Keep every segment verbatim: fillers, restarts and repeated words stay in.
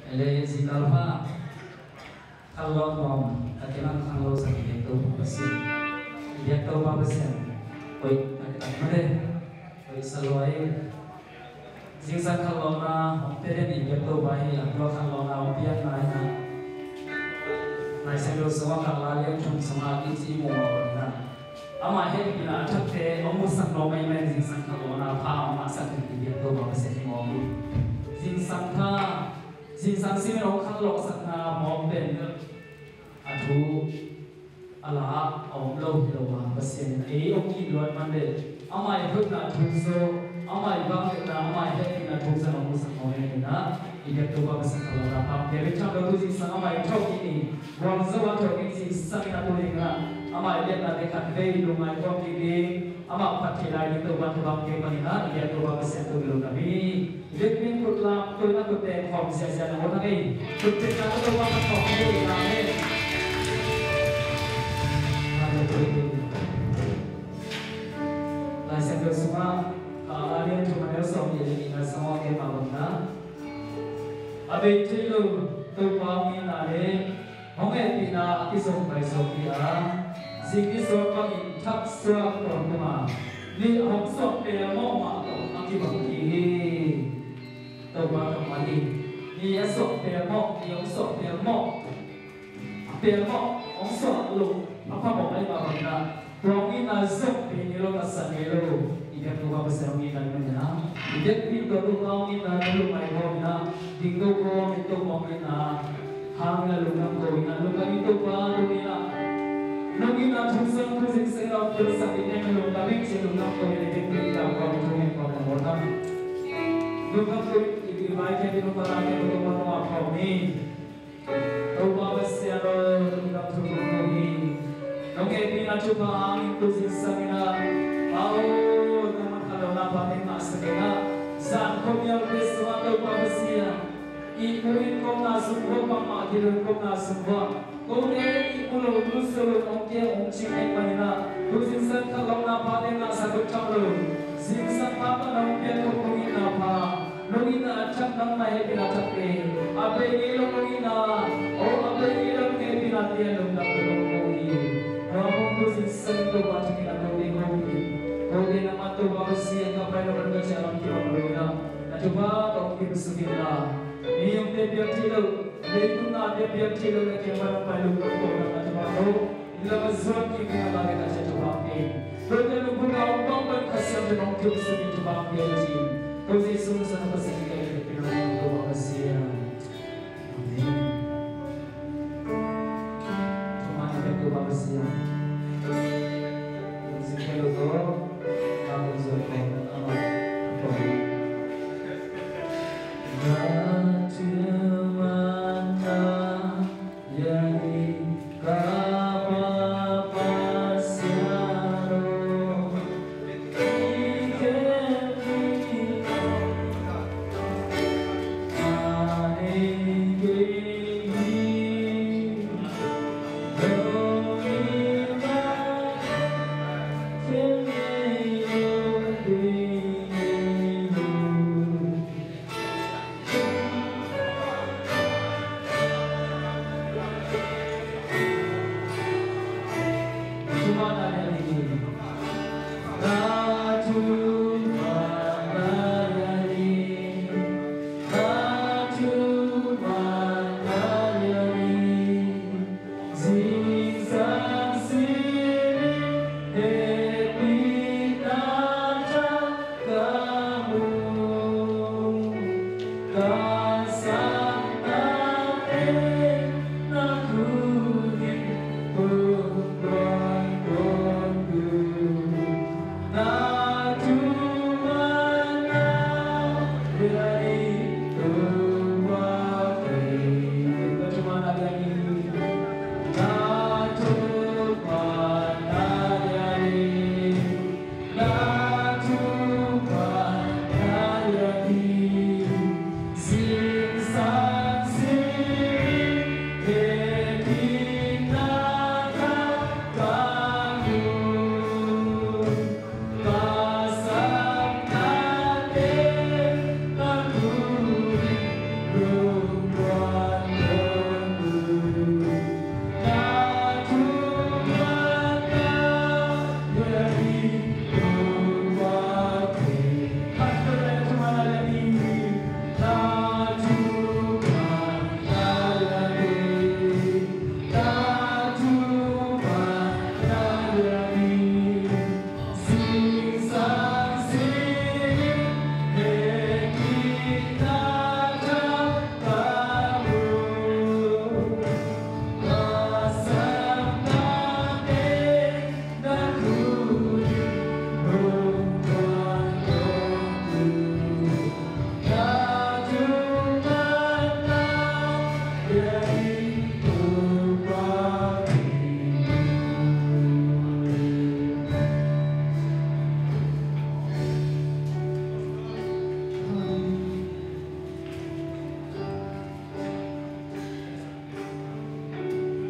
Ele zikal pha khanlawh nuam a kinang khang lo sak i biak Topa Pasian. I biak Topa Pasian. Oi, a kitak mate. Oi, sa lo ai. Zingsang khanlawhna hong pia den i biak Topa hi a, tua khanlawhna hong piakna hi a. Lai Siangtho sungah Kala lian thum sungah i ci mu a, amah hehpihna a thakte hong musak nuam ahih manin zingsang khanlawhna pha hong ngahsak den i biak Topa Pasian hi mawk hi. Zingsang pha, zingsang simin hong khanlawhsakna mawk pen a thu a la a om lo hi lo a, Pasian in ei hong it luat man leh amah i hoihna thuk zaw, amah i vangliatna, amah i hehpihna thuk zaw hong musak nuam ahih manin i biak Topa Pasian khanlawhna pha hong pia. Bek tham lo, tu zingsang amah i thawhkik ni. Guangzou a thawhkik zingsang in a tu ding a, amah i biaknate khatvei lungngai kawm kik ding, amah phat thei lai ding Topa thupha hong pia manin i biak Topa Pasian tungah lungdam hi. Biakinn khut lam, tu in a khut teng khawm ziahziah na, aw thak ei. Khut teng na, Topa na khawm hi. Amen. Hallelujah. Lai Siangtho sungah Kala lian thum a neu sawmnih le nihna sungah gen mah bangin, a bei thei lo Topa hong itna le hong hehpihna a kizom pai suak hi a, zing ni suak bangin thak suak tawntung a, mi a hong suak pelmawh mah tawh a kibang kik hi. Topa kammal hi. Mi a suak pelmawh, mi hong suak pelmawh, a pelmawh hong suak loh a phamawh ahih mah bangin, tua hong itna zong bei ngei lo, taksan ngei lo. I biak Topa Pasian hong itna ahih manin, i biakinn tua Topa hong itna tawh lungngai kawm in, ding to kawm in, Topa hong itna hangin lungdam ko in, lungdam in Topa, tuni in nong itna thuzang tu zingsang in hong pulsak in, lungdam in ci, lungdam ko in, i biakinn tua kawm in, thu ngen kawm in, lungdam. Lungdam ko in, i, i vai khia in, Topa na khia in, Topa nong ap kawm in. Topa Pasian aw, lungdam thupha ko hi. Nong hehpihna thupha hangin tu zingsang in, aw, nangmah khanlawhna pha teng ngahsak in, zan khuamial te sungah Topa Pasian, ihmu in, kawmna sung vuah bangmah kilun, kawmna sung vuah kote ihmu lo, nusia lo, hong kia hong cing ahih manin, tu zingsang khanlawhna pha teng ngahsak bek tham lo, zingsang pha tawh nong piak khop nong itna pha, nong itna a thak, nangmah hehpihna thak te, a bei ngei lo nong itna, aw, a bei ngei lo nong hehpihna te a lungdam ko hi. Tua hong tu zingsang Topa thak in a kote hong pi, kote nangmah Topa Pasian ka pai lo, ka ciah lam kibang lo in, na thupha tawh hong kim suk in la. Mi hong te piak thei lo, leitung nate piak thei lo, na kiang pan hong pai lungdam ko, na thupha tawh inn lam a zuan kik ding a, la le ka ciah thupha hong pia in. Kote lungput a hong bang pan Kha Siangtho in hong kim suk in, thupha hong pia in ci. Ko Jesu min suang a Pasian in ka inn ka pia in, Topa Pasian. Amen. Thuman a biak Topa Pasian. Lungsim khelo tawh, na lungzui tawh, amah a tawh. Na thuman a biak ka Pa Pasian aw.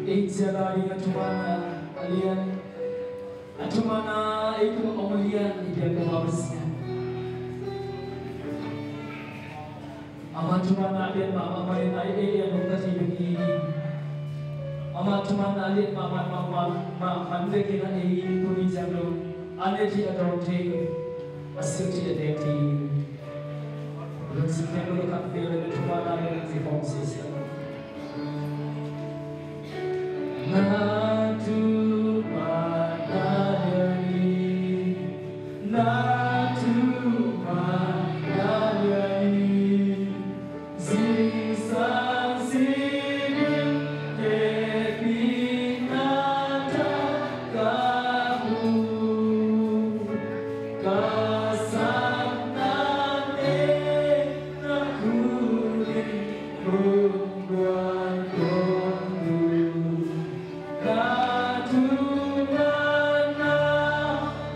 Ei ciat a ding a thumanna a lian, a thumanna ei tungah om a lian i biak Topa Pasian. Ama thumanna a lian mahmah manin a ei a nungta thei bek hi. Ama thumanna a lian mahmah, mahmah, mahmah man vekin a ei tuni ciang dong a ne thei, a dawn thei, a silh thei, a dek thei hi. Lungsim khempeuh khat vei le thumanna lian a ci khawm sese. Na thumanna lian hi, na thumanna lian hi. Zingsang simin hehpihna tawh ka mu, ka sapna teng na khut in hong guan kong uh. Na thumanna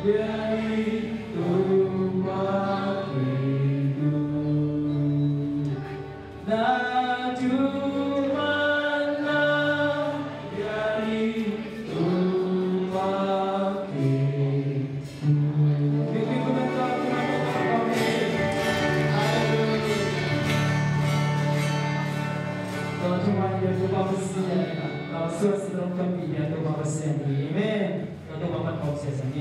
lian hi, Topa kei uh. Na thumanna lian hi, Topa kei uh. Biakinn bup bek tawh, thuman bek tawh. Hallelujah. Tua thuman biak Topa Pasian, tua suah silong tampi biak Topa Pasian hi. Amen. Tua Topa pan khawm sia sa ni.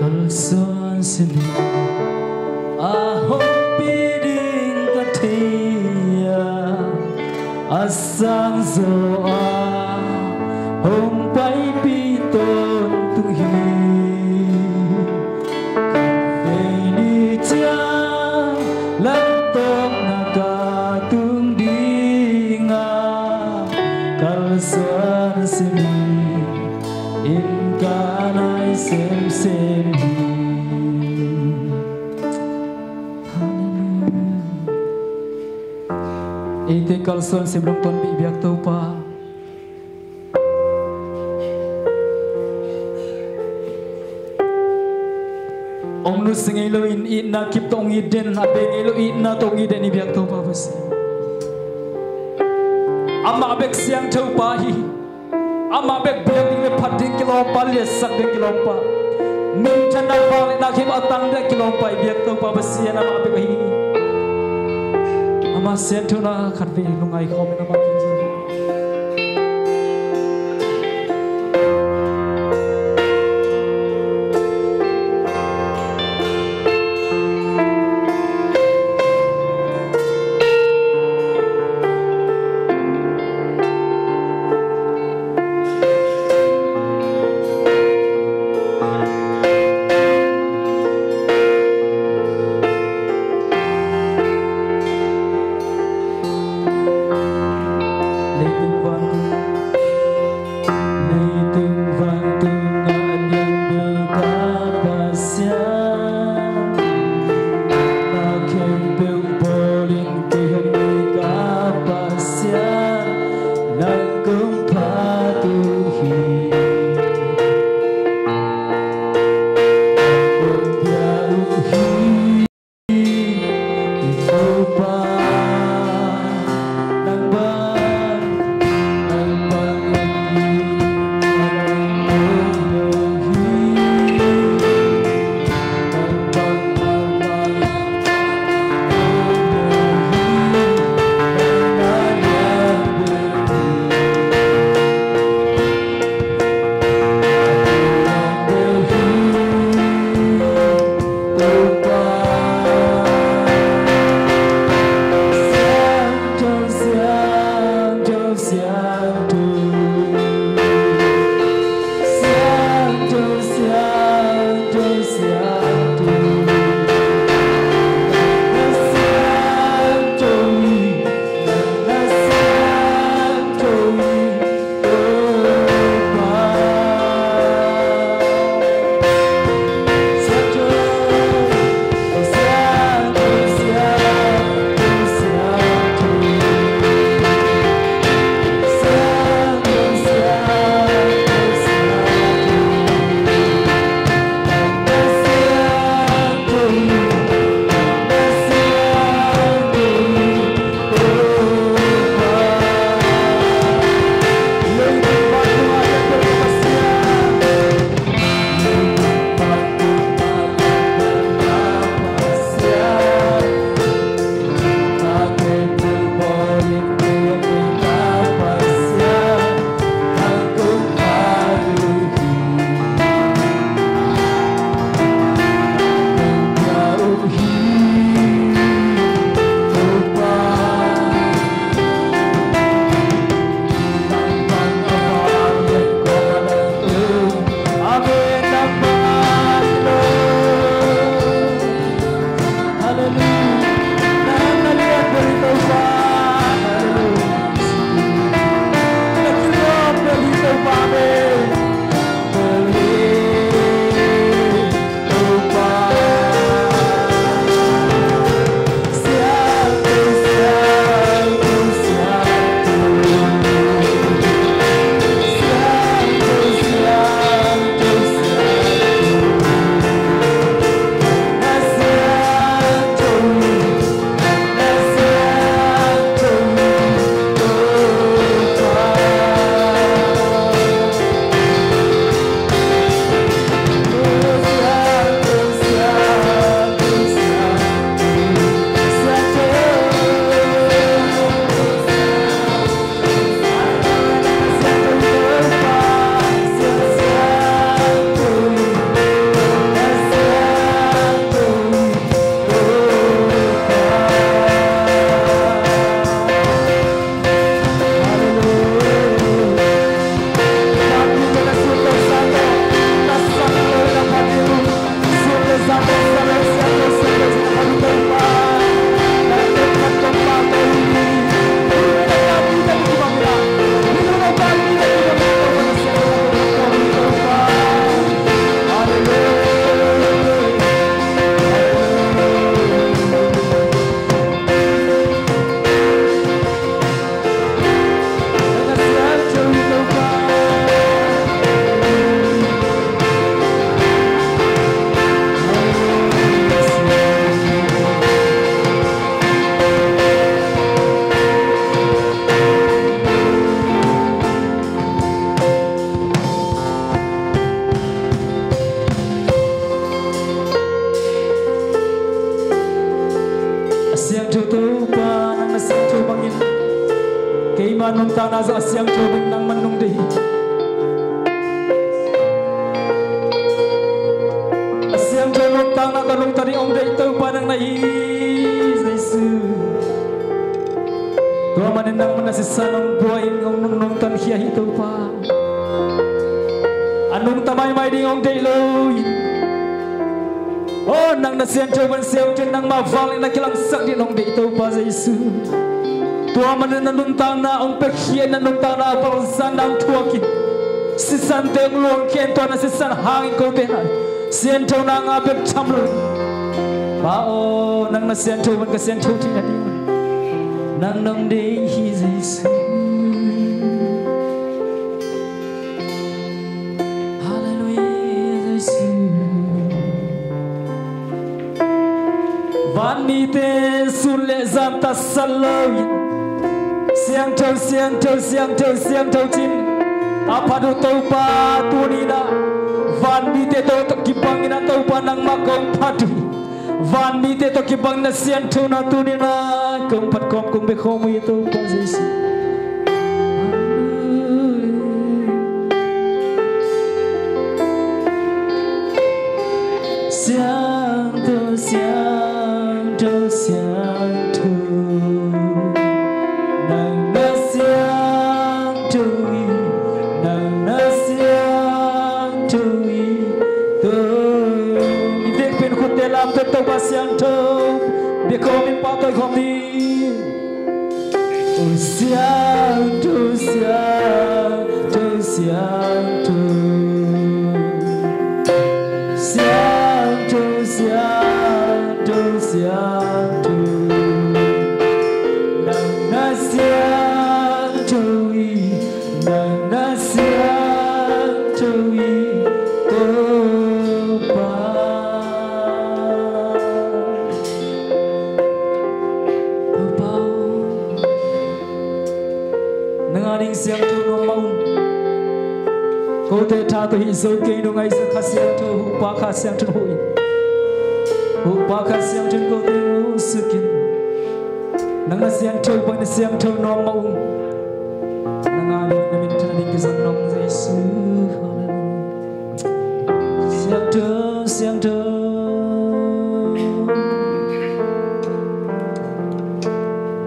Kalsuan sini a hong pi ding ka thei a, a sang zaw a hong paipih tawntung hi. Kei ni ciang langtawkna ka tung ding a, kalsuan sini in ka nai semsem hi. Hallelujah. Eite kalsuan sim dong tonpih biak Topa. Hong nusia ngei lo in itna kip tawh hong it den, a be ngei lo itna tawh hong it den i biak Topa Pasian. Amah bek siangtho pa hi. Amah bek biak ding le phat ding kilawmpa, liatsak ding kilawmpa. Minthanna vangliatna khempeuh a tang ding kilawmpa i biak Topa Pasian amah bek ahi hi. Ama sianthona khatvei lungngai khawm in amah bek hi. Nuntakna zong a siangtho bek nangman nong deih hi. A siangtho nuntakna tawh nungta ding hong deih Topa nang na hi, Jesu. Tua manin nangman a sisan hong buai in hong nungta khia hi Topa. A nungta maimai ding hong deih lo in. Aw, nang na siangtho ban siangtho in nangmah vangliatna kilangsak ding hong deih Topa Jesu. Tua manin na nuntakna hong piakhia in na nuntakna a palzan nang thuak in. Sisante hong luangkhia in tua na sisan hangin kote na siangthona ngah bek tham lo. Pa aw, nang na siangtho ban ka siangtho theihna ding nang nong deih hi Jesu. Halleluia, Jesu. Van mite sun le zan tatsat lo in siangtho, siangtho, siangtho, siangtho cin a phat uh Topa tuni-in ah van mite tawh kibangin ah Topa nangmah kong phat uh hi. Van mite tawh kibang na siangthona tuni-in ah kong phat khawm kong bia khawm uh hi Topa Jesu. Siangtho, siangtho, siangtho. Nang na siangtho hi, nang na siangtho hi. Tua i vekpi in khutte lam pek Topa siangtho. Bia khawm in pahtawi khawm ni. Siangtho, siangtho, siangtho. Siangtho, siangtho, siangtho. Nang na siangtho hi, nang na siangtho hi, Topa. Topa aw, nang a ding siangtho nuam mah ung. Kote tha tawh hih zo kei nung ahi zong Kha Siangtho, Huhpa Kha Siangtho in huh in. Huhpa Kha Siangtho in kote muhsuk in. Nang na siangtho bang na siangtho nuam mah ung. Nang a ding na minthan ding kizang nuam Jesu. Halleluia. Siangtho, siangtho.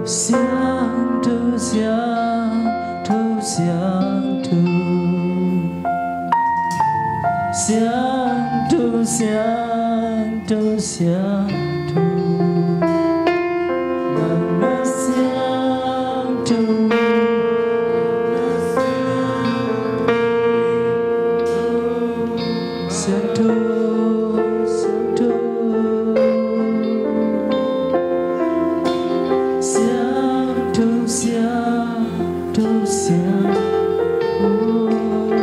Siangtho, siangtho, siangtho. Siangtho, siangtho, siangtho. Nang na siangtho. Siangtho, siangtho. Siangtho, siangtho, siangtho.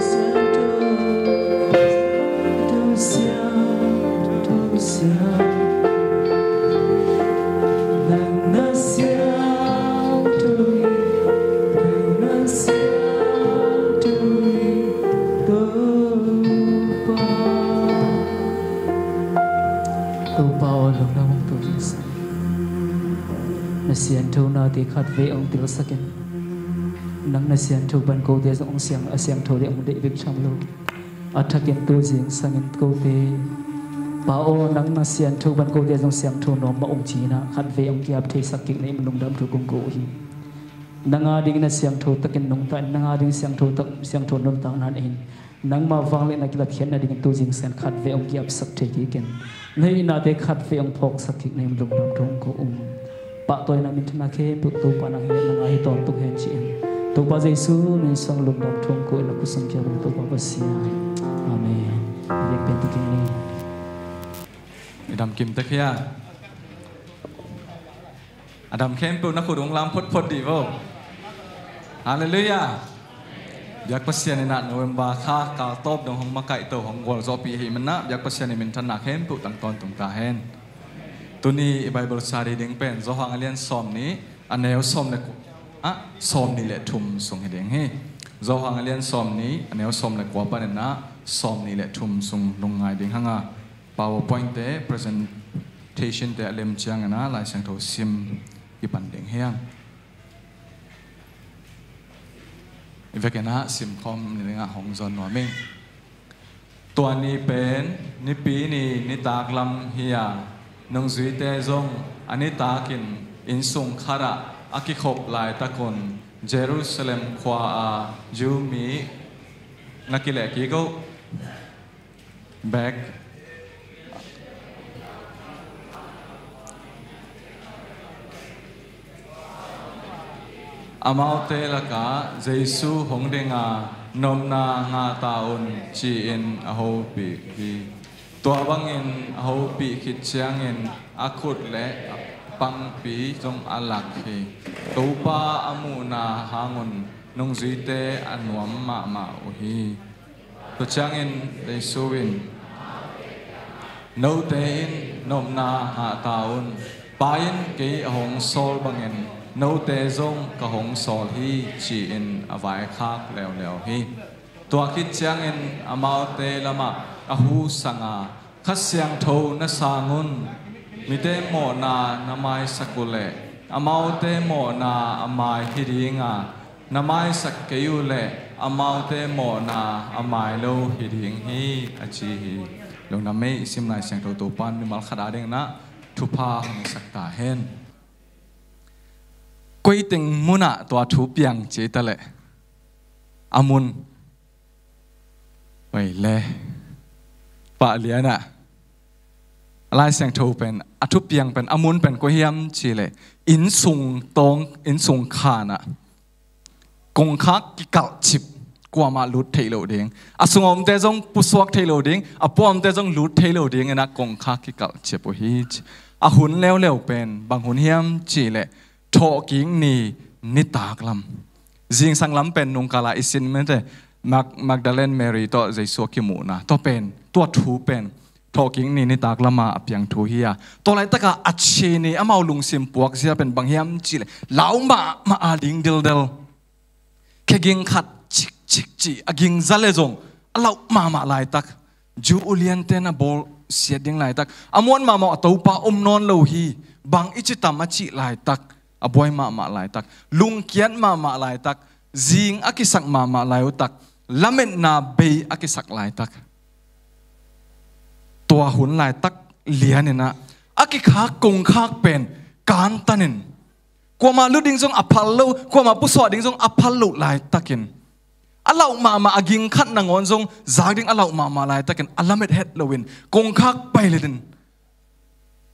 Siangtho, siangtho, siangtho, siangtho. Nang na siangtho hi, nang na siangtho hi, Topa. Topa aw, lungdam hong tung sak in. Na sianthonate khatvei hong tilsak in. Nang na siantho pan kote zong hong siang, a siangtho le hong deih bek tham lo. A thakin tu zingsangin kote, Pa aw, nang na siantho pan kote zong siangtho nuam mah ung ci-in ah khatvei hong ki-ap theisak kik na hih man lungdam thu kong ko uh hi. Nang a dingin a siangtho takin nungta in, nang a dingin siangtho tak, siangtho nuntakna in nangmah vangliatna kilatkhiat nadingin tu zingsangin khatvei hong ki-apsak thei kik in. Na hihnate khatvei hong phawksak kik na hih man lungdam thu kong ko uh hi. Pahtawina minthanna khempeuh Topa nang hi, nang a hi tawntung hen ci-in Topa Jesu min suang lungdam thu kong ko in, a khutsung kiam in Topa Pasian. Amen. I vek pen tu keng ni. I dam kim tek hia? A dam khempeuh na khut hong lam photphot dih vo. Halleluiah. Biak Pasian in ah November kha kal tawp dong hong makaihto, hong gualzawhpih ahih manin ah biak Pasian in minthanna khempeuh tang tawntung ta hen. Tuni i Bible study ding pen Johan a lian sawmnih, a neu sawm le ku-, ah, sawmnih le thum sung hi ding hi. Johan a lian sawmnih, a neu sawm le kua panin ah sawmnih le thum sung lungngai ding hang a, PowerPoint te, presentation te a lem ciangin ah Lai Siangtho sim i pan ding hi hang. I vekin ah simkhawm ni dingah hong zon nuam ing. Tua ni pen nipi ni nitak lam hi a, nungzuite zong a nitakin innsung khatah a kikhop laitakun Jerusalem khua-a Jew mi na kileh kik uh. Bek. Amaute lakah Jesu hong dinga, "Nopna ngah ta un," ci-in a hopih hi. Tua bangin a hopih khit ciangin a khut le a pangpi zong a lak hi. Topa a muhna hangun nungzuite a nuam mahmah uh hi. Tua ciangin Jesu in, "Note in nopna ngah ta un. Pa in kei a hong sawl bangin note zong ka hong sawl hi," ci-in a vaikhak leuleu hi. Tua khit ciangin amaute lamah a hu sanga, "Kha Siangtho na sang un. Mite mawhna na maisak uh leh amaute mawhna a mai hi dinga, na maisak kei uh leh amaute mawhna a mai lo hi ding hi," a ci hi. Lungdam ei. I sim Lai Siangtho Topan mimal khat adingin ah thupha hong sak ta hen. Koi teng munah tua thu piang ci ta leh a mun, oi le, pah lianah Lai Siangtho pen a thupiang pen a mun pen koi hiam cih leh innsung tawng, innsung khanah kongkhak kikalhcip, kuamah lut theih loh ding, a sungah omte zong pusuak theih loh ding, a puah omte zong lut theih loh dingin ah kongkhak kikalhcip uh hi. A hun leuleu pen bang hun hiam cih leh thawhkik ni nitak lam. Zingsang lam pen nungkala i sin mite Mag-, Magdalene Mary tawh Jesu a kimuhna, tua pen, tua thu pen thawhkik ni nitak lama a piang thu hi a, tua laitaka a chini amau lungsim puakzia pen bang hiam cih leh lau mahmah a ding dildel. Khe ging khat cikcik cih a gingza le zong a lauh mahmah laitak, Jew uliante na bawlsiat ding laitak, a muan mahmah a Topa om nawn lo hi, bang i ci tam a cih laitak, a buai mahmah laitak, lungkiat mahmah laitak, zing a kisak mahmah lai uh tak, lametna bei a kisak laitak. Tua hun laitak lianin ah a kikhak kongkhak pen kantanin, kuamah lut ding zong a phal lo, kuamah pusuah ding zong a phal lo laitakin, a lauh mahmah a ging khat nangawn zong zak ding a lauh mahmah laitakin a lamet het loin kongkhak pai letin,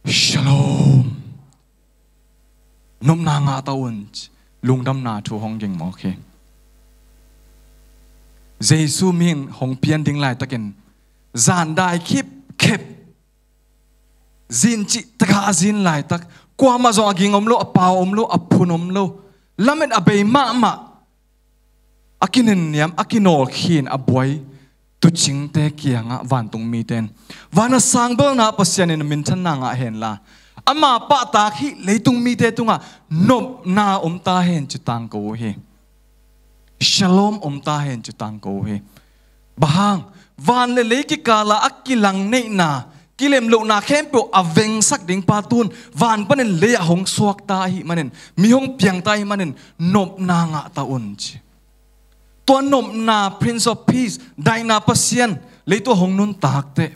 "Shalom, nopna ngah ta un," ci, lungdamna thu hong ging mawk hi. Jesu min hong pian ding laitakin zan dai khipkhep, zin cih taka a zin laitak, kuamah zong a ging om lo, a pau om lo, a phun om lo, lamet a bei mahmah, a kinenniam, a kinawlkhin, a buai tuucingte kiangah vantung mite in, "Van a sang belna Pasian in a minthanna ngah henla, ama pahtak hih leitung mite tungah nopna om ta hen," ci tangko uh hi. "Shalom om ta hen," ci tangko uh hi. Bang hang? Van le lei kikala a kilang neihna, kilemlohna khempeuh a vengsak ding pa tun van panin lei-ah hong suakta ahih manin, mi hong piangta ahih manin, "Nopna ngah ta un," ci. Tua nopna, Prince of Peace, daihna Pasian, leitung hong nuntak teh,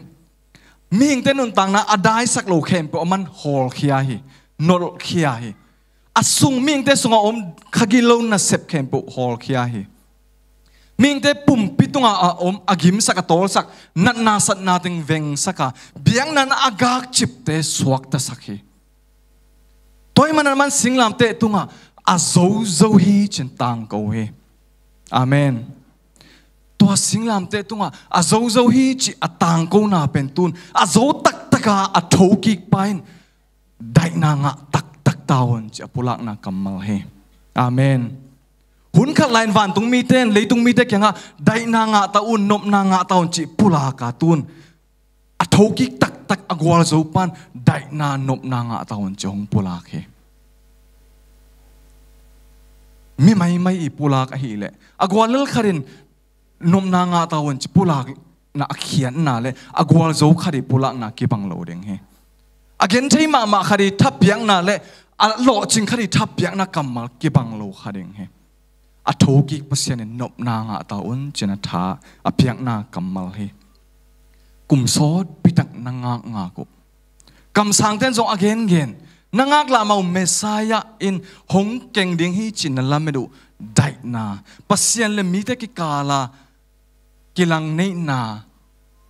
mihingte nuntakna a daisak lo khempeuh a man hawlkhia hi, nolhkhia hi. A sung, mihingte sungah om kha gilo nasep khempeuh hawlkhia hi. Mihingte pumpi tungah a om, a gimsak, a tawlsak, natna satna teng vengsak a, biakna-ah a gakcipte suaktasak hi. Tua ahih manin a man singlamteh tungah a zozo hi ci-in tangko hi. Amen. Tua singlamteh tungah a zozo hi cih a tangkona pen tun a zo taktaka a thokik pa in, "Daihna ngah taktak ta un," ci a pulakna kammal hi. Amen. Hun khat lai-in vantung mite in leitung mite kiangah, "Daihna ngah ta un, nopna ngah ta un," cih pulaka tun a thokik taktak a gualzo pan, "Daihna, nopna ngah ta un," ci hong pulak hi. Mi maimai i pulak ahileh a guallel khat in, "Nopna ngah ta un," ci pulakna a khiatna le a gualzo khat i pulakna kibang lo ding hi. A genthei mahmah khat i thapiakna le a lawhcing khat i thapiakna kammal kibang lo kha ding hi. a thokik Pasian in nopna ngah ta un, ci-in a tha a piakna kammal hi. Kum sawtpi tak na ngakngak uh, kamsangte'n zong a gengen, na ngaklah mah uh Messiah in hong keng ding hi ci-in na lamet uh daihna, Pasian le mite kikal a kilang neihna,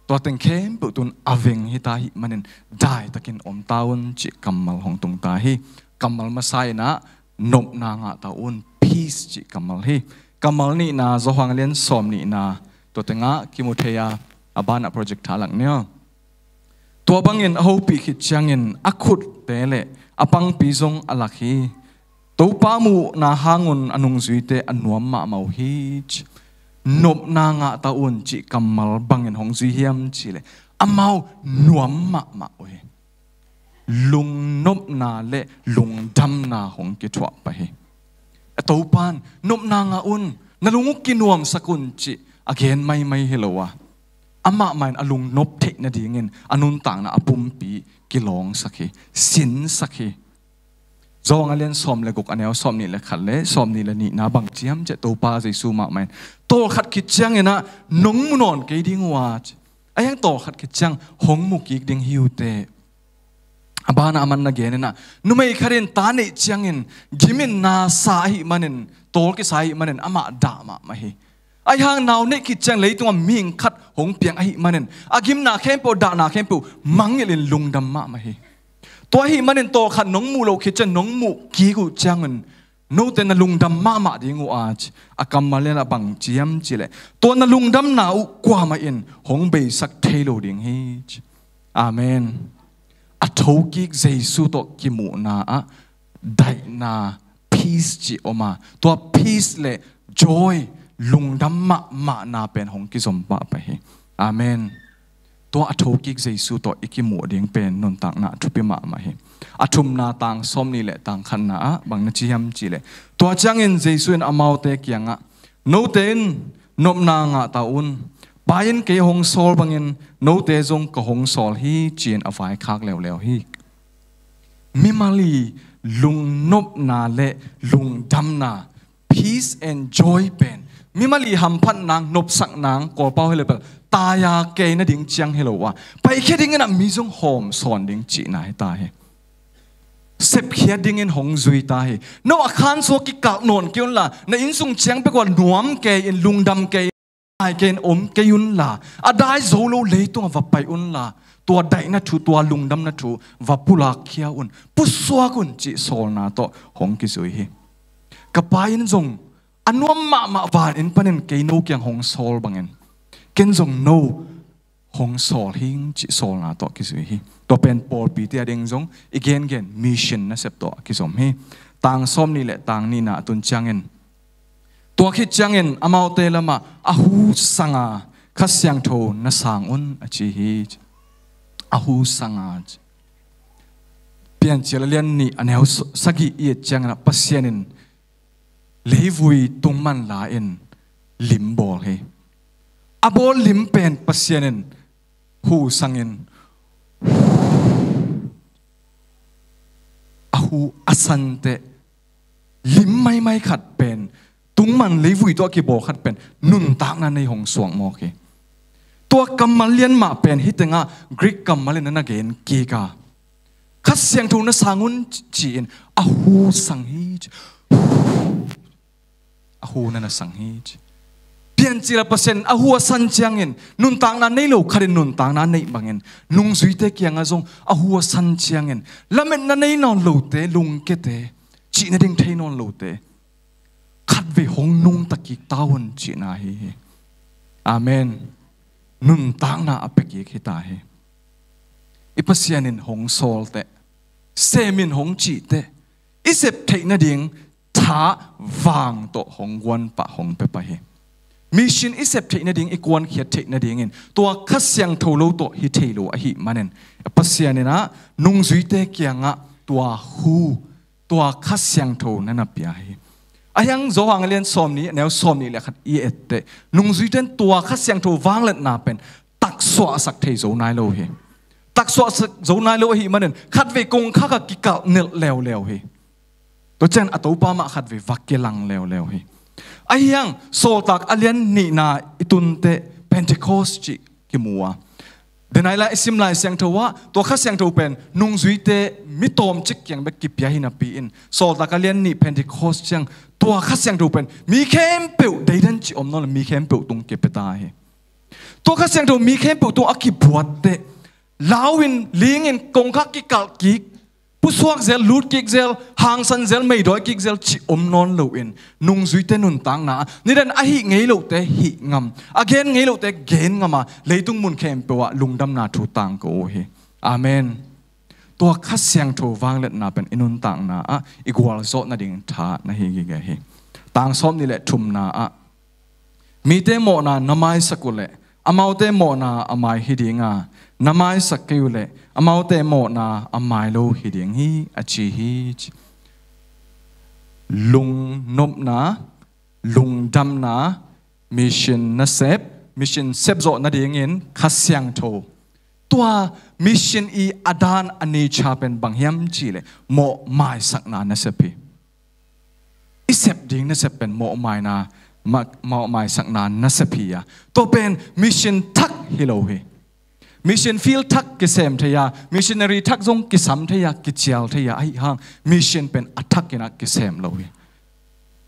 tua teng khempeuh tun a veng hi ta ahih manin daitakin om ta un cih kammal hong tung ta hi. Kammal masa in ah nopna ngah ta un, peace cih kammal hi. Kammal nihna, Johan a lian sawm nihna, tua tengah kimu thei a, a banah projector lak ni aw. Tua bangin a hopih khit ciangin a khutte le a pangpi zong a lak hi. Topa muhna hangun a nungzuite a nuam mahmah uh hi. Nopna ngah ta un cih kammal bangin hong zui hiam cih leh amau nuam mahmah uh hi. Lungnopna le lungdamna hong kithuah pah hi. A Topa'n nopna ngah un, na lung uh kinuamsak un cih a gen maimai hi lo a, amah mah in a lungnop theih nadingin a nuntakna a pumpi kilawngsak hi, sinsak hi. Johan a lian sawm le guk, a neu sawm nih le khat le sawm nih le nihna bang ci hiam cih leh Topa Jesu mahmah in tawlkhat khit ciangin ah nong mu nawn kei ding uh a, a hiang tawlkhat khit ciang hong mu kik ding hi uh teh. A banah a man na gen in ah, numei khat in ta neih ciangin gim in na sa ahih manin, tawl kisa ahih manin amah dah mahmah hi. Ahi hang nau neih khit ciang leitungah mihing khat hong piang ahih manin a gimna khempeuh, dahna khempeuh mangngilh in lungdam mahmah hi. Tua ahih manin tawlkhat nong muh loh khit ciang nong muh kik uh ciangun note na lungdam mahmah ding uh a, a kammal in ah bang ci hiam cih leh tua na lungdamna uh kuamah in hong beisak thei lo ding hi. Amen. A thokik Jesu tawh kimuhna ah daihna, peace cih om a, tua peace le joy, lungdam mahmahna pen hong kizom pahpah hi. Amen. Tua a thokik Jesu tawh i kimuh ding pen nuntakna a thupi mahmah hi. A thumna, tang sawm nih le tang khatna ah bang na ci hiam cih leh, tua ciangin Jesu in amaute kiangah, note in nopna ngah ta un. Pa in kei hong sawl bangin note zong ka hong sawl hi, ci-in a vaikhak leuleu hi. Mimal i lungnopna le lungdamna, peace and joy pen mimal i hamphat nang, nopsak nang, Kawlpau hi leh bel taya kei nading ciang hi lo a, paikhia dingin ah mi zong hawm sawn ding cihna hi ta hi. Sepkhiat dingin hong zui ta hi. No a khansuah kikap nawn kei unla, na innsung ciang bek uh a nuam kei in, lungdam kei in, ngai kei in om kei unla, a dai zo lo leitungah va pai unla, tua daihna thu, tua lungdamna thu va pulakkhia un, pusuak un cih sawlna tawh hong kizui hi. Ka pa in zong a nuam mahmah van inn panin kei no kiang hong sawl bangin ken zong no hong sawl hing cih sawlna tawh kizui hi. Tua pen pawlpite a ding zong i gengen mission nasep tawh a kizom hi. Tang sawm nih le tang nihna a tun ciangin, tua khit ciangin amaute lamah a hu sanga, Kha Siangtho na sang un, a ci hi. A hu sanga. Piancil a lian nih a neu s-, sagih i et ciangin ah Pasian in leivui tungman la-in lim bawl hi. A bawl lim pen Pasian in hu sangin a hu a santeh lim maimai khat pen, tungman leivui tawh a kibawl khat pen nuntakna nei hong suak mawk hi. Tua kammal lian mah pen hih tengah Greek kammal in na na gen kik a, Kha Siangtho na sang un ci-in a hu sang hi. A hu na na sang hi. Piancil ah Pasian a hu a san ciangin nuntakna nei lo khat in nuntakna neih bangin, nungzuite kiangah zong a hu a san ciangin lametna nei nawn lote, lungkiate, cih nading thei nawn lote khatvei hong nungta kik ta un cihna hi hi. Amen. Nuntakna a pia kik hi ta hi. I Pasian in hong sawl teh, sem in hong cih teh, i sep theih nading tha vang tawh hong guan pah, hong pia pah hi. Mission i sep theih nading, i kuankhiat theih nadingin tua Kha Siangtho lo tawh hi thei lo ahih manin, Pasian in ah nungzuite kiangah tua hu, tua Kha Siangtho na na pia hi. A hiang Johan a lian sawm nih, a neu sawm nih le khat i et teh, nungzuite in tua Kha Siangtho vangliatna pen taksuahsak thei zo nai lo hi. Taksuahsak zo nai lo ahih manin khatvei kongkhak ah kikalh nelh leuleu hi. Tua ciang a Topa mah khatvei va kilang leuleu hi. Ahi hang Sawltak a lian nihna i tunteh Pentecost cih kimu a, denai lai i sim Lai Siangtho ah tua Kha Siangtho pen nungzuite mi tawmcik kiang bek kipia hi napi in Sawltak a lian nih Pentecost ciang tua Kha Siangtho pen mi khempeuh deidan cih om nawn lo, mi khempeuh tung kipia ta hi. Tua Kha Siangtho mi khempeuh tung a kibuatteh lau in, ling in, kongkhak kikalh kik, pusuak zel, lut kik zel, hangsan zel, meidawi kik zel cih om nawn loin nungzuite nuntakna ah nidang a hih ngei lote hih ngam, a gen ngei lote gen ngam a, leitung mun khempeuh ah lungdamna thu tangko uh hi. Amen. Tua Kha Siangtho vangliatna pen i nuntakna ah i gualzawh nading tha na hi gige hi. Tang sawmnih le thumna ah, mite mawhna na maisak uh leh amaute mawhna a mai hi ding a, na maisak kei uh leh amaute mawhna a mai lo hi ding hi, a ci hi, ci. Lungnopna, lungdamna, mission nasep, mission sepzawh nadingin Kha Siangtho. Tua mission i a dan a nature pen bang hiam cih leh mawhmaisakna nasep hi. I sep ding nasep pen mawhmaina, ma-, mawhmaisakna nasep hi a, tua pen mission thak hi lo hi. Mission field thak kisem thei a, missionary thak zong kisam thei a, kicial thei a, ahi hang mission pen a thak in ah kisem lo hi.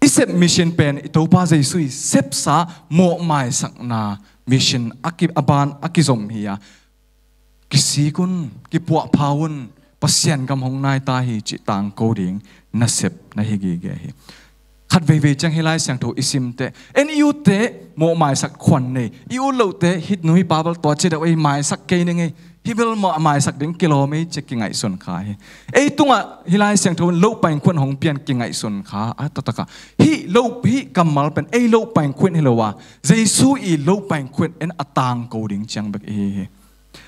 I sep mission pen i Topa Jesu i sepsa mawhmaisakna mission a ki-, a ban a kizom hi a, kisik un, kipuahpha un, Pasian gam hong nai ta hi cih tangko ding nasep na hi gige hi. Khat veivei ciang hih Lai Siangtho i simteh, en i utte mawhmaisak khuan nei, i ut lote hih nu hih pa bel tua ci deuh ei, maisak kei ning ei, hih bel mawhmaisak ding kilawm ei ci kingaihsun kha hi. Ei tungah hih Lai Siangtho in lopa in khuan hong pian kingaihsun kha a, taktak a hih lo, hih kammal pen ei lopa in khuan hi lo a, Jesu i lopa in khuan en a tangko ding ciang bek i hi hi.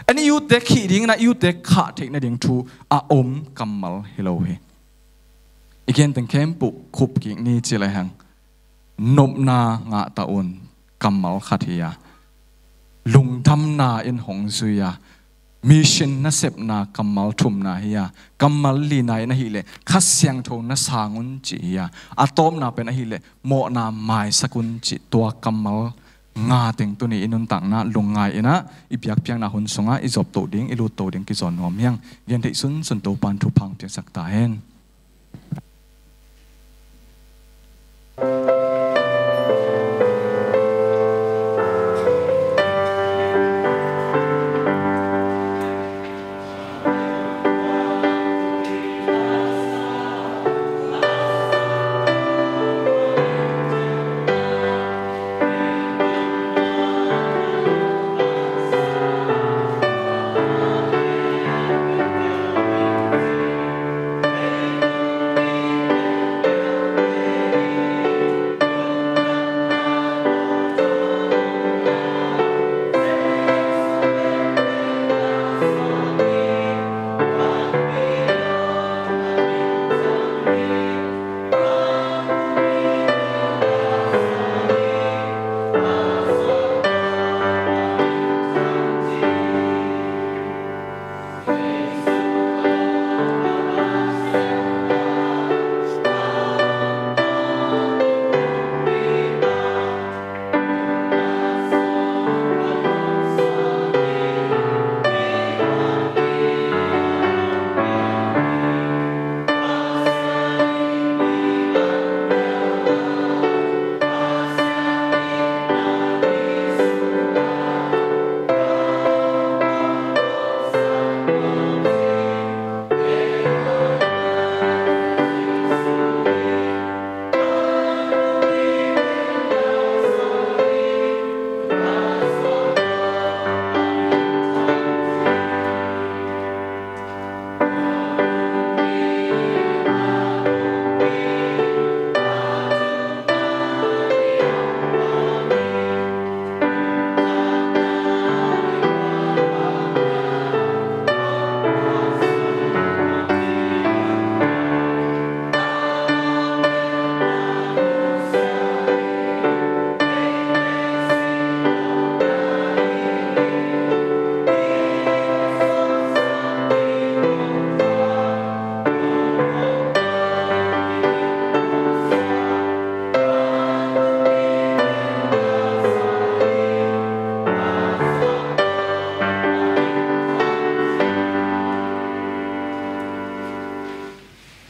En i utte khih ding in ah i utte khah theih nading thu a om kammal hi lo hi. I genteng khempeuh khup kik ni ci le hang, nopna ngah ta un kammal khat hi a, lungdamna in hong zui a, mission nasepna kammal thumna hi a, kammal lina in ahih leh Kha Siangtho na sang un cih hi a, a tawpna pen ahih leh mawhna maisak un cih, tua kammal nga teng tuni i nuntakna lungngai in ah i biakpiakna hun sungah i zopto ding, i lutto ding kizawn nuam hi hang. Gentheih sunsun Topa'n thupha hong piaksak ta hen.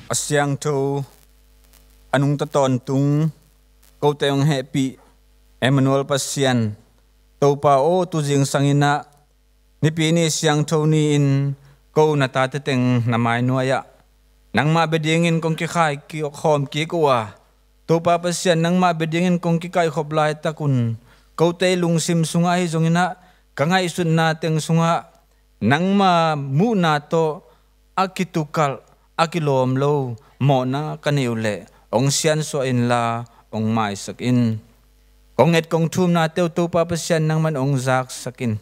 A siangtho, a nungta tawntung, kote hong hehpih Emmanuel Pasian, Topa aw, tu zingsang in ah nipi ni siangtho ni-in ko na tate teng na mainuai-ah nangmah bia dingin kong kikhai ki-, khawm kik uh a, Topa Pasian, nangmah bia dingin kong kikaihkhop laitak un, kote lungsim sungah ahi zongin ah, ka ngaihsutna teng sungah nangma muhna tawh a kitukalh, a kilawm lo mawhna ka neih uh leh hong siansuah inla hong maisak in. Kong nget kong thumnate uh Topa Pasian, nangman hong zaksak in.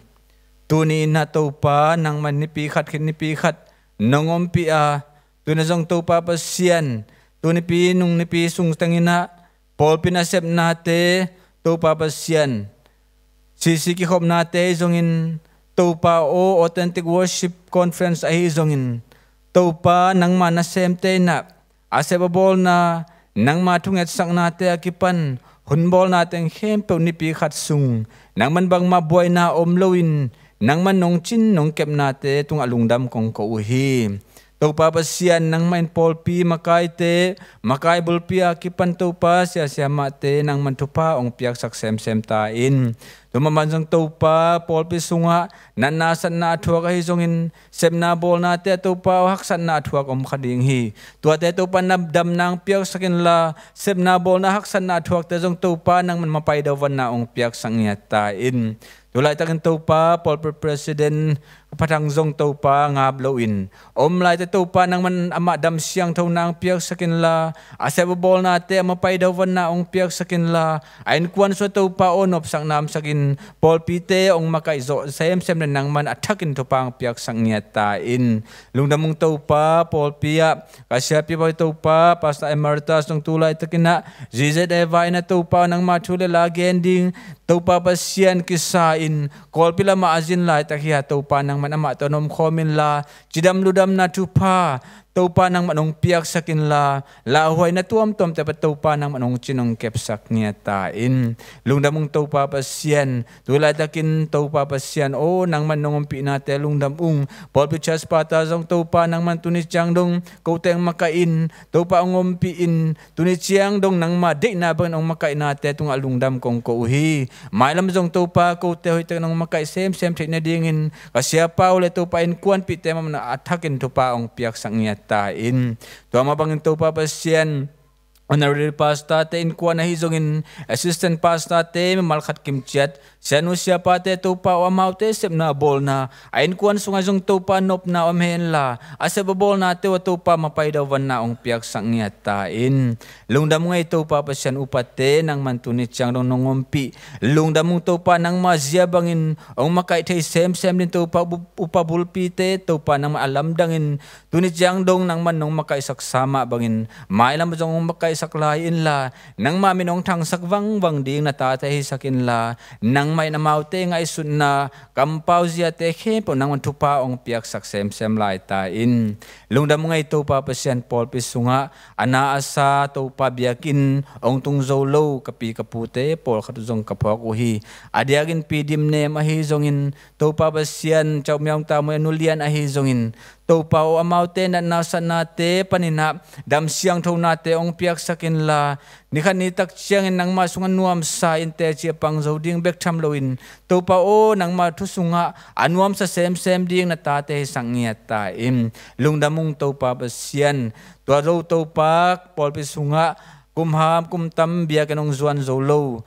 Tuni in ah Topa, nangman nipi khat khit nipi khat nong ompih a, tu in ah zong Topa Pasian, tu nipi nung nipi sung teng in ah pawlpi nasepnate, Topa Pasian, C C kikhopnate ahi zongin, Topa aw, Authentic Worship Conference ahi zongin, Topa, nangma nasemte in ah a sep a bawlna, nangma thungetsaknate a kipan hun bawlna teng khempeuh nipi khat sung nangman bangmah buaina om loin, nangman nong cin nong kepnate tungah lungdam kong ko uh hi. Topa Pasian, nangmah in pawlpi makaite, makai bulpi a kipan Topa, sia siamahte nangman thupha hong piaksak semsem ta in. Tua mah bang zong Topa, pawlpi sungah natna satna a thuak ahi zongin, sepna bawlnate ah Topa aw, haksatna a thuak om kha ding hi. Tuate Topa, na damna hong piaksak inla, sepna bawlna haksatna a thuakte zong Topa, nangman mapai dahwanna hong piaksak ngiat ta in. Tu laitakin Topa, pawlpi president Pa Thang zong Topa ngap loin om laite Topa, nangman amah dam siangthona hong piaksak inla, a sep a bawlnate ah mapai dahwanna hong piaksak inla, a innkuan sungah Topa aw, nopsak namsak in, pawlpite hong makaih zawh semsem le nangman a thakin thupha hong piaksak ngiat ta in. Lungdam ung Topa, pawlpi ah ka siapi pa Topa, Pastor Emeritus zong tu laitakin ah Z Z A vai in ah Topa, nangma thu le la gen ding Topa Pasian kisa in, Kawlpi lamah a zin laitak hi a, Topa nangman amah tawh na omkhawm inla, cidam ludamna thupha Topa nangman hong piaksak inla, lauhuaina tuamtuamte pa Topa nangman hong cin hong kepsak ngiat ta in. Lungdam ung Topa Pasian, tu laitakin Topa Pasian aw, nangman nong ompihnate lungdam ung. Pawlpi church pastor zong Topa nangman tuni ciang dong kote hong makaih in, Topa hong ompih in, tuni ciang dong nangma deihna bangin hong makaihnate tungah lungdam kong ko uh hi. Mailam zong Topa, kote hoihtakin hong makaih semsem theih nadingin ka siapa uh le Topa innkuanpihte mah a thakin thupha hong piaksak ngiat ta in. Tua mah bangin Topa Pasian, honorary pastorte innkuan ahi zongin, assistant pastorte mimal khat kimciat, sianu siapate Topa aw, amaute sepna bawlna, a innkuan sungah zong Topa nopna om henla, a sep a bawlnate uh ah Topa mapai dahwanna hong piaksak ngiat ta in. Lungdam ung ei Topa Pasian, upate nangman tuni ciang dong nong ompih. Lungdam ung Topa, nangma zia bangin hong makaih thei semsem ding Topa, upa bulpite Topa nangman a lamdangin tuni ciang dong nangman nong makaihsak sa mah bangin mailam zong hong makaihsak lai inla, nangma min hong thangsak vangvang ding na tate hisak inla, nangmah in amaute ngaihsutna, kampau ziate khempeuh nangman thupha hong piaksak semsem lai ta in. Lungdam ung ei Topa Pasian, pawlpi sungah a na a sa Topa biakinn hong tung zo lo ka pi ka pute pawlkhat uh zong ka phawk uh hi. A diakin Pi Dim Nem ahi zongin, Topa Pasian, Cauhmiaung Tamui a nu lian ahi zongin, Topa aw, amaute natna satnate panin ah dam siangthonate hong piaksak inla, ni khat ni tak ciangin nangmah sungah nuamsa in teci a pang zo ding bek tham loin, Topa aw, nangmah thu sungah a nuamsa semsem ding na tate hisak ngiat ta in. Lungdam ung Topa Pasian, tua zo Topa, pawlpi sungah kum ham kum tam biakinn hong zuan zo lo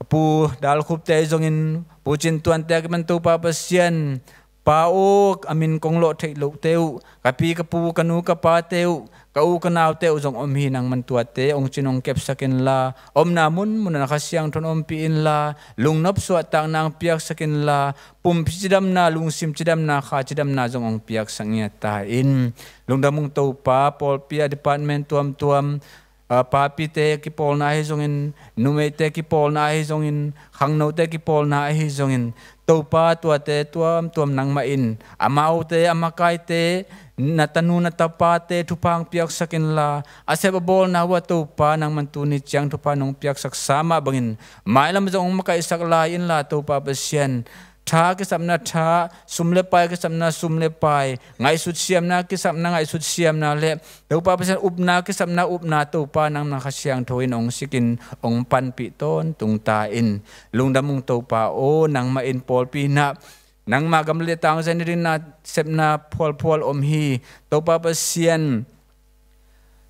Pu Dal Khup te ahi zongin, Pu Cin Tuan te a kipan Topa Pasian, Pa aw, a min kong lawh theih lohte uh, ka pi ka pu, ka nu ka pate uh, ka u ka naute uh zong om hi. Nangman tuate hong cin hong kepsak inla, omna munmun ah na Kha Siangtho in ompih inla, lungnop suahtakna hong piaksak inla, pumpi cidamna, lungsim cidamna, kha cidamna zong hong piaksak ngiat ta in. Lungdam ung Topa, pawlpi ah department tuamtuam, a, papite kipawlna ahi zongin, numeite kipawlna ahi zongin, khangnote kipawlna ahi zongin, Topa, tuate tuamtuam nangmah in amaute, a makaite, na tanu na tapate thupha hong piaksak inla, a sep a bawlna uh ah Topa, nangman tuni ciang thupha nong piaksak sa mah bangin mailam zong hong makaihsak lai inla, Topa Pasian, Tha kisapna tha, sum le pai kisapna sum le pai, ngaihsut siamna kisapna ngaihsut siamna le Topa Pasian upna kisapna upna Topa nangmah Kha Siangtho in hong sikin hong panpih tawntung ta in. Lungdam ung Topa aw, nangmah in pawlpi in ah nangmah gam le tangzai nading nasepna phualphual om hi. Topa Pasian,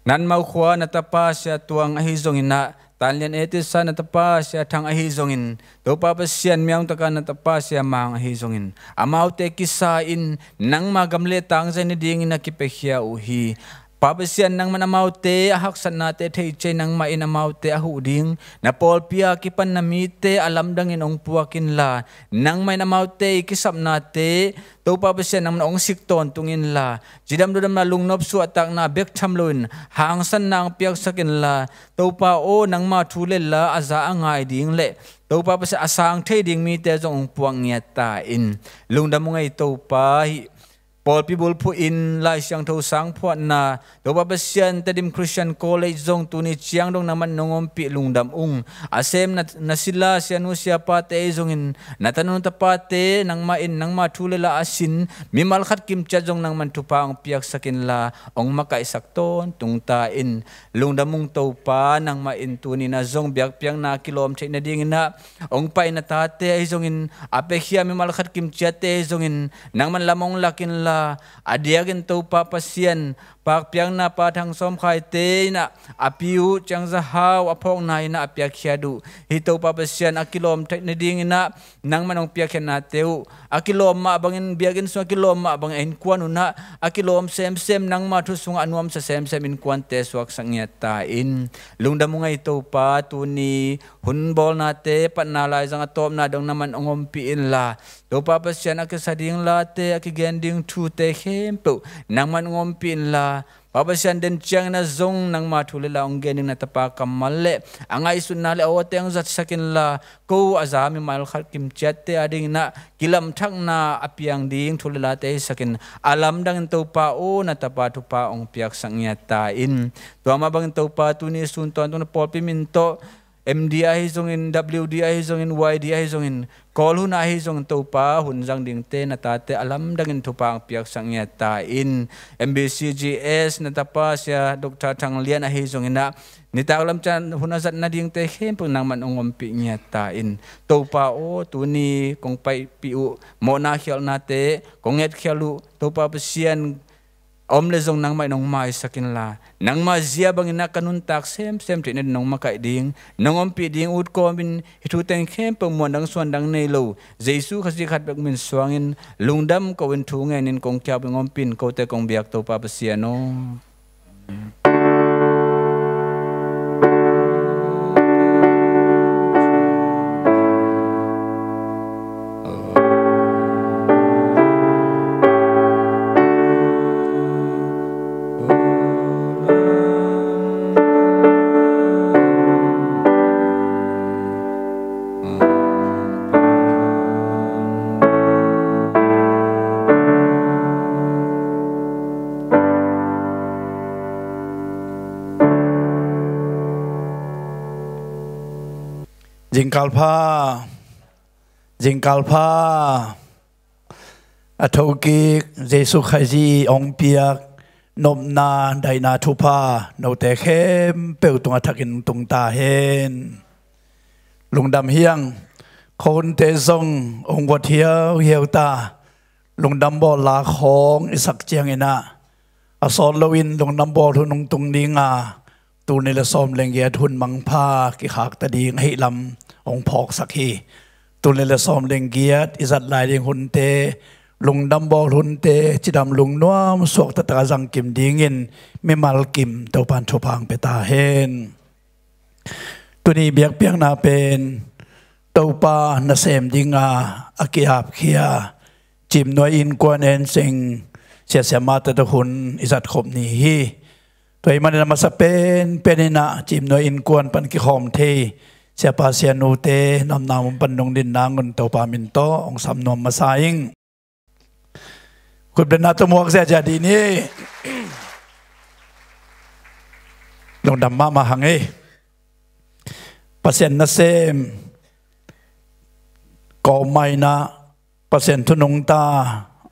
Nanmau khua na tapa Sia Tuang ahi zongin ah, Tanlian etisa na tapa Sia Thang ahi zongin, Topa Pasian, Myaung taka na tapa Sia Mang ahi zongin, amaute kisa in nangmah gam le tangzai nadingin a kipiakhia uh hi. Pa Pasian, nangman amaute a haksatnate thei ciai nangmah in amaute a huh ding, na pawlpi a kipan na mite a lamdangin hong puak inla, nangmah in amaute i kisapnate Topa Pasian nangman hong sik tawntung inla, cidam ludamna lungnop suahtakna bek tham loin hangsanna hong piaksak inla, Topa aw, nangma thu le la a za a ngai ding le Topa Pasian a sang thei ding mite zong hong puak ngiat ta in. Lungdam ung ei Topa, hih pawlpi bulphuh in Lai Siangtho sang phuatna Topa Pasian, Tedim Christian College zong tuni ciang dong nangman nong ompih lungdam ung. A sem na, na sila sianu siapate ahi zongin, na tanu tapate nangmah in nangma thu le la a sin mimal khat kimciat zong nangman thupha hong piaksak inla, hong makaihsak tawntung ta in. Lungdam ung Topa, nangmah in tuni na zong biakpiakna kilawm theih nadingin ah hong pai na tate ahi zongin, a piakhia mimal khat kimciatte ahi zongin, nangman lam hong lak inla, a diakin Topa Pasian, pakpiakna Pa Thang Sawm Khaite in ah a pi uh Ciang Za Hau a phawkna in ah a piakkhiat uh, hih Topa Pasian a kilawm theih nadingin ah nangman hong piakkhiatnate uh, a kilawm mah bangin, biakinn sung a kilawm mah bangin a innkuan un ah a kilawm semsem, nangma thu sungah a nuamsa semsem innkuante suaksak ngiat ta in. Lungdam ung ei Topa, tuni hun bawlnate patna laizang a tawpna dong nangman hong ompih inla, Topa Pasian, a kisa ding late, a kigen ding thute khempeuh nangman hong ompih inla, Pa Pasian, den ciangin ah zong nangma thu le la hong gen ding na tapa kammal le a ngaihsutna le a awte hong zatsak inla, ko a za mimal khat kimciatte adingin ah kilamthakna a piang ding thu le late hisak in, a lamdangin Topa aw, na tapa thupha hong piaksak ngiat ta in. Tua mah bangin Topa, tuni sun tawntung na pawlpi min tawh M D ahi zongin, W D ahi zongin, Y D ahi zongin, Kawl hun ahi zongin, Topa hun zang dingte na tate a lamdangin thupha hong piaksak ngiat ta in. M B C G S na tapa Sia Doctor Thang Lian ahi zongin ah, nitak lam ciang hun a zat nadingte khempeuh nangman hong ompih ngiat ta in. Topa aw, tuni kong paipih uh mawhna khialhnate kong etkhial uh, Topa Pasian, om le zong nangmah in hong maisak inla, nangma zia bangin ah ka nuntak semsem theih nading nong makaih ding, nong ompih ding ut kawmin hih thu teng khempeuh muandang suandang nei lo Jesu Khazih khat bek min suangin lungdam ko-in thu ngenin kong kiap in, hong ompih in, kote kong biak Topa Pasian aw. Zingkal pha, zingkal pha. A thokik Jesu Khazih hong piak nopna, daihna thupha note khempeuh tungah thakin tung ta hen. Lungdam hi ing. Khuahunte zong hong guat hiauhiau ta. Lungdam bawl la khawng i sak ciangin ah, a sawt loin lungdam bawl hun hong tung ding a, tul nih le sawm le giat hun mangpha kikhak ta ding ahih lam hong phawksak hi. Tul nih le sawm le giat i zat lai ding hunte, lungdam bawl hunte, cidam lungnuam suak taktakin a zang kim dingin mimal kim Topa'n thupha hong pia ta hen. Tuni biakpiakna pen Topa nasem dinga a ki-apkhia Cimnuai Innkuan En Seng Sia, Siamahte tawh hun i zat khop ni hi. Tua ahih manin a masa penpen in ah Cimnuai Innkuan pan kikhawm thei Siapa Sianute, namnam hong pan dong ding nangun Topa min tawh hong sam nuam masa ing. Khutbetna tawh muak ziahziah dih ni. Lungdam mahmah hang ei. Pasian nasem, kawm mah in ah Pasian thu nungta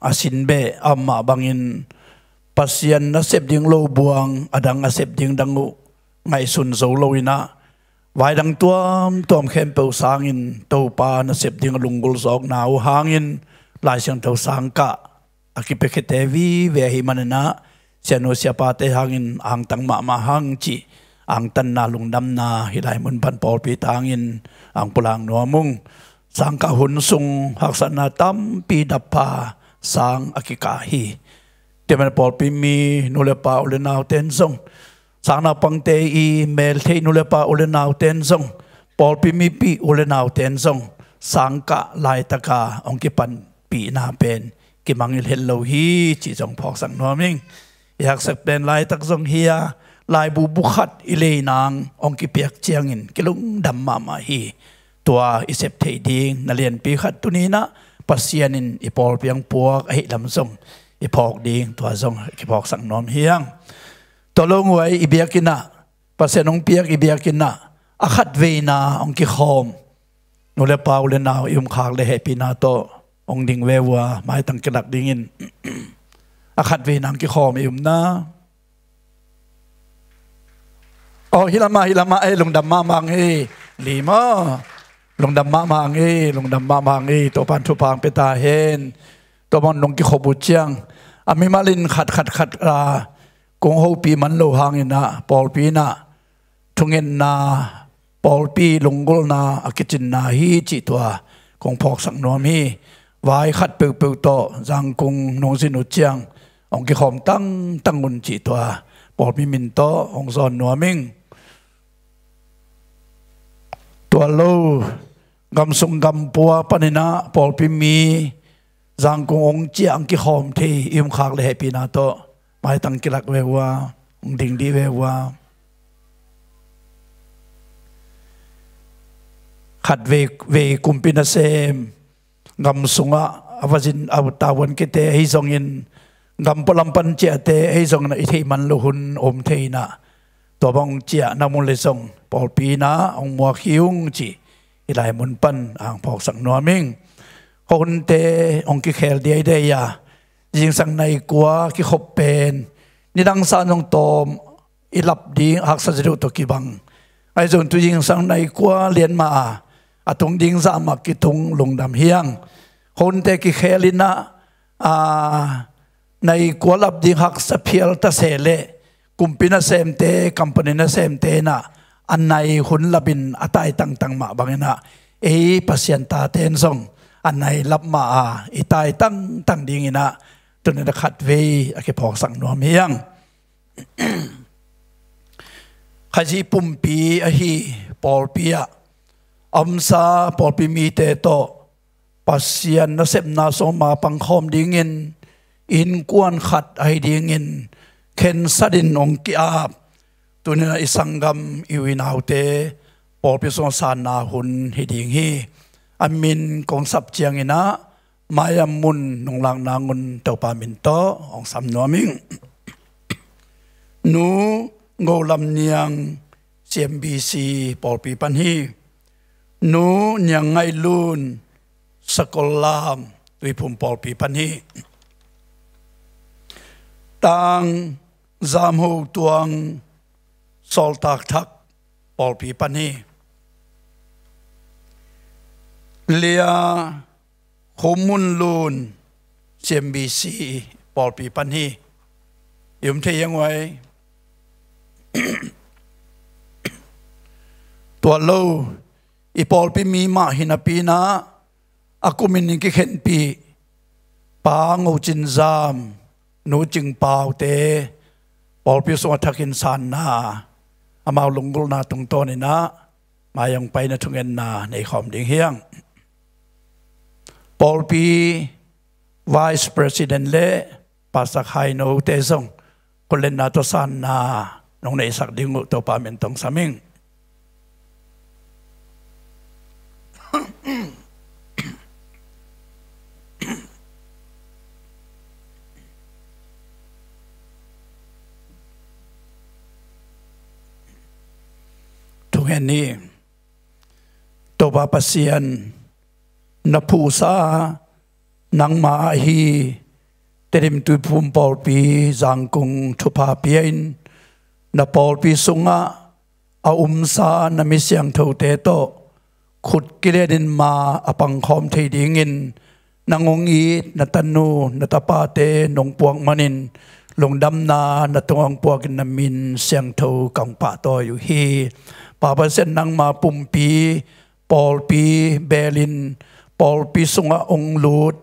a sin beh a om mah bangin Pasian nasep ding lo buang a dang a sep ding dang uh ngaihsun zo lo in ah, vai dang tuamtuam khempeuh sangin Topa nasep ding a lunggulh zawkna uh hangin Lai Siangtho sangkah a kipiakhete vive ahih manin ah, sianu siapate hangin angtang mahmah hang cih angtanna lungdamna hih lai mun pan pawlpi tangin ang pulak nuam ung. Sangkah hun sung haksatna tampi dap pha sang a kikah hi. Tua manin pawlpi mi nu le pa u le naute in zong, sang naupangte i meltheih nu le pa u le naute in zong, pawlpi mipi u le naute in zong sangkah laitaka hong kipanpihna pen kimangngilh het lo hi cih zong phawksak nuam ing. I haksa pen laitak zong hi a, laibu bu khat i lei nang hong kipiak ciangin kilungdam mahmah hi. Tua i sep theih ding na lianpi khat tuni in ah Pasian in i pawlpi ah puak ahih lam zong i phawk ding, tua zong kiphawksak nuam hi hang. Tua lo ngei i biakinn ah, Pasian hong piak i biakinn ah a khatveina hong kikhawm nu le pa u le nau i um khak le hehpihna tawh hong ding ve uh a, maitang kilak dingin. A khatveina hong kikhawm i umna. Oh, hih lamah, hih lamah, eh, lungdam mahmah ing ei. Lim aw. Lungdam mahmah ing ei, lungdam mahmah ing ei. Topa'n thupha hong pia ta hen. Tua bang nong kikhop uh ciang, a mimal in khat khat khat, ah, kong hopih man lo hangin ah, pawlpi in ah thungetna, pawlpi lunggulhna a kicinna hi cih tua kong phawksak nuam hi. Vai khat peuhpeuh tawh Zangkung nong zin uh ciang hong kikhawm tangtang un cih tua pawlpi min tawh hong zawn nuam ing. Tua lo, gamsung gampua panin ah pawlpi mi Zangkung hong ciah hong kikhawm thei i um khak le hehpihna tawh maitang kilak ve uh a, hong ding dih ve uh a. Khatvei, vei kumpi nasem, gam sungah a va zin a tavuan kite ahi zongin, gam pualam pan ciahte ahi zongin ah i theih man lo hun om thei in ah, tua bang ciah na mu le zong pawlpi in ah hong muak hi ung cih hih lai mun pan ang phawksak nuam ing. Khuak hunte hong kikhel diaidiai a, zingsang nai kua kikhop pen nidang sang zong tawm i lap ding haksa zaw deuh tawh kibang. Ahi zong tu zingsang nai kua lian mah a, a tung ding zah mah kitung lungdam hi hang. Khuak hunte kikhel in ah, a, nai kua lap ding haksa phial ta se leh, kumpi nasemte, company nasemte in ah a nai hun lap in a tai tangtang mah bangin ah, ei Pasian tate in zong a nai lap mah a, i tai tangtang dingin ah tuni in ah khatvei a kiphawksak nuam hi hang. Khazih pumpi ahi pawlpi ah a omsa pawlpi mite tawh Pasian nasepna sungah pangkhawm dingin innkuan khat ahi dingin khensat in hong ki-ap, tuni in ah i sanggam i unaute pawlpi sungah sanna hun hi ding hi. A min kong sap ciangin ah maiam mun nong lak nang un Topa min tawh hong sam nuam ing. Nu Ngo Lam Niang, C M B C pawlpi pan hi. Nu Niang Ngaih Lun, Sakol Lam, Tuiphum pawlpi pan hi. Tang Zam Ho Tuang, Sawltak Thak pawlpi pan hi. Lia Khum Mun Lun, C M B C pawlpi pan hi. I um thei hiam uai? Tua lo, i pawlpi mi mah hi napi in ah, a kumin in kikhenpih Pa Ngo Cin Zam, Nu Cing Pau te pawlpi sungah thakin sanna, amau lunggulhna tungtawn in ah mai hong paina thungetna nei khawm ding hi hang. Pawlpi Vice President le Pastor Khai No te zong khut letna tawh sanna nong neihsak ding uh Topa min tawh hong sam ing. Thungen ni. Topa Pasian, na phuhsa nangma ahi Tedim Tuiphum pawlpi Zangkong thupha pia-in, na pawlpi sungah a umsa na mi siangthote tawh khut kilenin ma a pangkhawm thei dingin nang hong it na tanu na tapate nong puak manin lungdamna na tungah hong puakin na min siangtho kong pahtawi uh hi. Pa Pasian, nangma pumpi pawlpi belin pawlpi sungah hong lut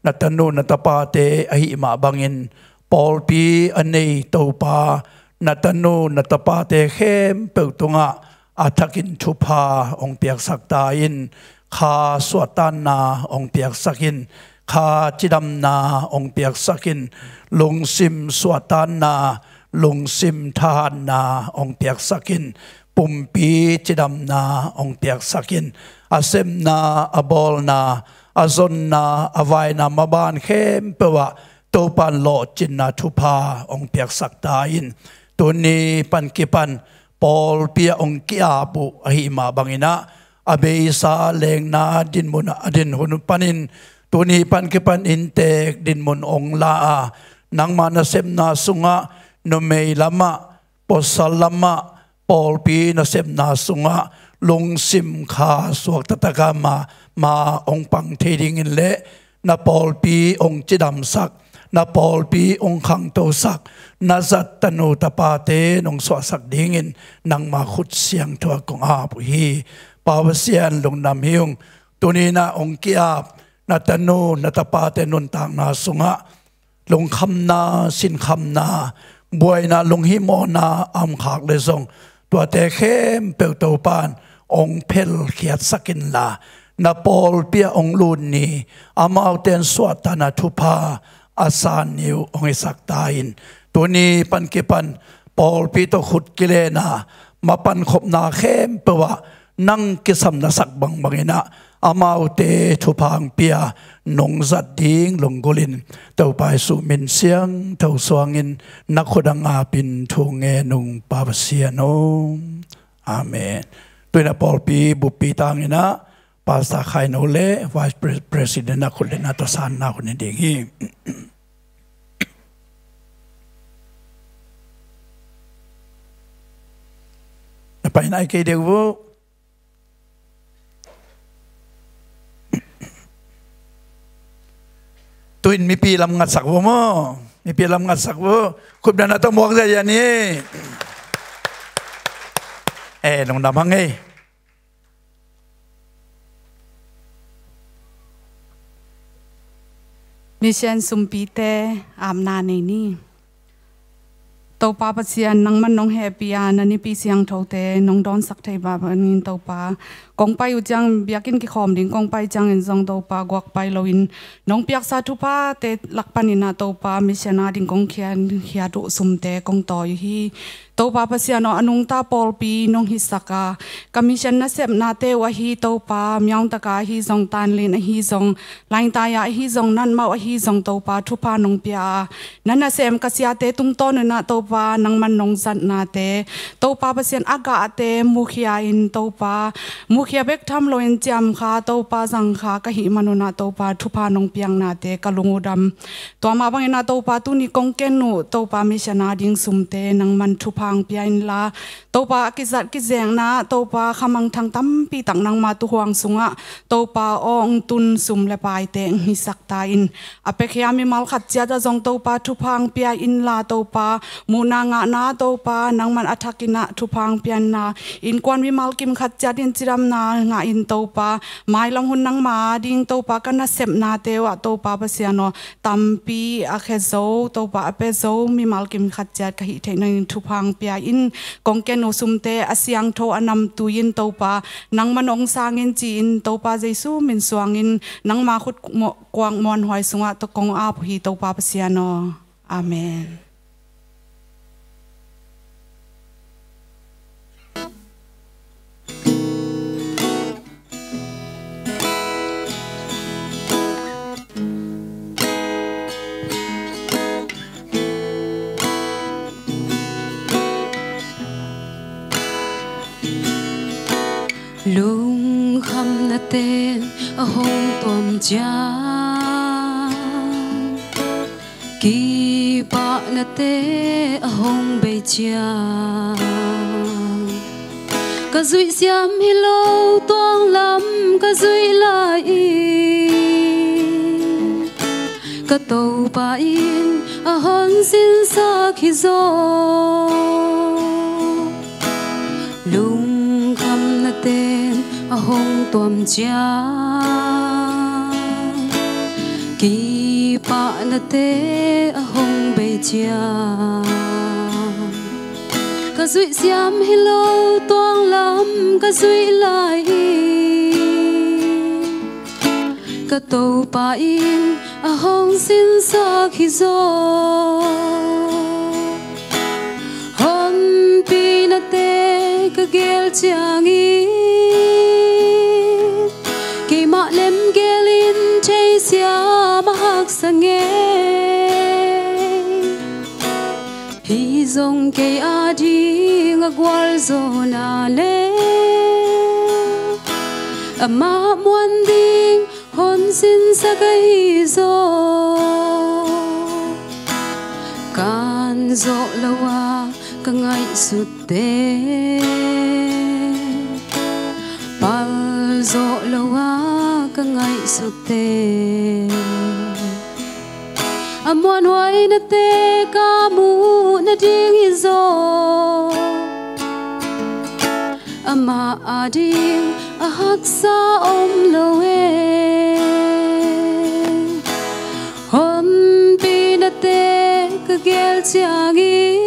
na tanu na tapate ahih mah bangin pawlpi a nei Topa na tanu na tapate khempeuh tungah a thakin thupha hong piaksak ta in, kha suahtakna hong piaksak in, kha cidamna hong piaksak in, lungsim suahtakna, lungsim thahatna hong piaksak in, pumpi cidamna hong piaksak in, a sepna, a bawlna, a zonna, a vaina maban khempeuh ah Topan lawhcinna thupha hong piaksak ta in. Tuni pan kipan pawlpi ah hong ki-ap uh ahih mah bangin ah, a beisa lengna dinmun ah a din hun panin tuni pan kipan inntek dinmun hong la a, nangma nasepna sungah numei lamah, pawsal lamah, pawlpi nasepna sungah lungsim kha suak taktak a ma, ma hong pang thei dingin le na pawlpi hong cidamsak, na pawlpi hong khangtosak, na zat tanu tapate nong suahsak dingin nangma khut siangtho ah kong ap uh hi. Pa Pasian, lungdam hi ung. Tuni-in ah hong ki-ap na tanu na tapate nuntakna sungah lungkhamna, sinkhamna, buaina, lunghimawhna a om khak leh zong, tuate khempeuh Topan hong phelkhiatsak inla, na pawlpi ah hong lut ni, amaute in suahtakna thupha a san ni uh hong hisak ta in. Tuni pan kipan pawlpi tawh khut kilen a, mapankhopna khempeuh ah nang kisam na sak bangbangin ah, amaute thupha hong pia nong zat ding lunggulhin, Topa Jesuh min siangtho suangin na khut ah ngapin thu ngen ung, Pa Pasian aw. Amen. Tu-in ah pawlpi buppi tangin ah Pastor Khaino le Vice Pre-, President ah khut le na tawh sanna hun hi ding hi. Na pai nai kei deuh uh. Tu-in mipi lam ngatsak uh maw. Mipi lam ngatsak uh. Khut beng na tawh muak zia ni. Eh, lungdam hang ei. Mission sumpite apna nei ni. Topa Pasian, nangman nong hehpih a, na mipi siangthote nong dawnsak thei mah bangin Topa, kong pai uh ciang, biakinn kikhawm ding kong pai ciangin zong Topa, guak pai loin nong piaksa thuphate lak panin ah Topa, mission ading kong khian khiat uh sumte kong tawi uh hi. Topa Pasian aw, a nungta pawlpi nong hisak a, ka mission nasepnate uh ahi Topa, Myaung Taka ahi zong, Tanlin ahi zong, Laintai ah ahi zong, Natmau ahi zong Topa, thupha nong pia a, na nasem ka siate tungtawn un ah Topa, nangman nong zatnate Topa Pasian, a gahte mukhia in Topa, mukhia bek tham loin ciamkha Topa, zangkha ka hih man un ah Topa, thupha nong piaknate ka lung uh dam. Tua mah bangin ah Topa, tuni kong ken uh Topa, mission ading sumte nangman thupha hong pia inla, Topa, a kizat kizekna Topa, khamangthang tampi tak nangma tuuhuang sungah Topa aw hong tun sum le paite hong hisak ta in. A piakhia mimal khat ciat ah zong Topa, thupha hong pia inla Topa, muhna ngahna Topa, nangman a thakin ah thupha hong pia inla, innkuan mimal kim khat ciat in cidamna ngah in Topa, mailam hun nangma ding Topa, ka nasepnate uh ah Topa Pasian aw, tampi a khia zo Topa, a pia zo mimal kim khat ciat ka hih theih nadingin thupha hong pia in. Kong ken uh sumte a siangtho a namtui in Topa, nangman hong sang in ci-in Topa Jesuh min suangin nangma khut kuak muanhuai sungah tawh kong ap uh hi Topa Pasian aw. Amen. Lungkhamna ten a hong tuam ciang Kipahnate a hong bei ciang, ka zuih siam hi lo tuang lam ka zuih lai-in, ka Topa in a hong sinsak hi zaw. Lungkhamnate'n a hong tuam ciang, kipahnate a hong bei ciang, ka zuih siam hi lo tuang lam ka zuih lai-in, ka Topa in a hong sinsak hi zaw. Honpinate ka gel ciangin, keimah lemgelin theisiam a haksa ngei. Hi zong kei ading a gualzawhna le amah muan ding hong sinsak ahi zaw. Kan zawh lo a ka ngaihsutte, pal zawh lo a ka ngaihsutte, a muanhuainate ka muh nading hi zaw. Amah ading a haksa om lo e. Honpinate ka gel ciangin,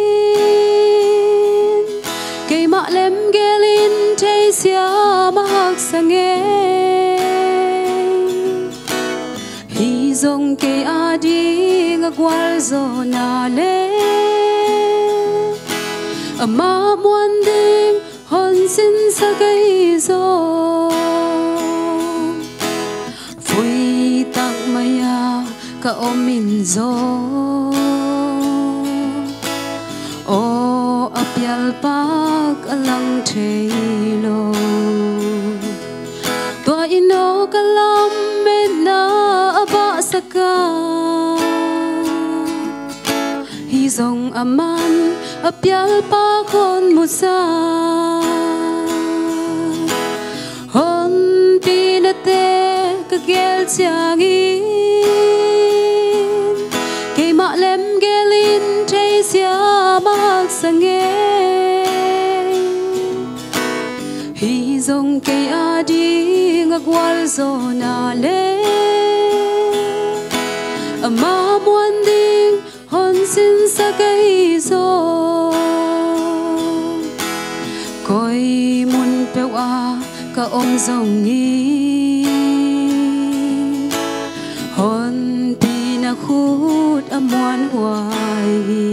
keimah lemgelin theisiam a haksa ngei. Hi zong kei ading a gualzawhna le amah muan ding hong sinsak ahi zaw. Fuitak mai-a ka om in zaw, aw a pialpak a lang thei lo. Tua in aw ka lametna a bahsak a, hi zong aman a pialpak hong musak. Honpinate ka gel ciangin, keimah lemgelin theisiam a haksa ngei. Hi zong kei ading a gualzawhna le amah muan ding hong sinsak ahi zaw. Koi mun peuh ah ka om zong in, honpina khut a muanhuai hi.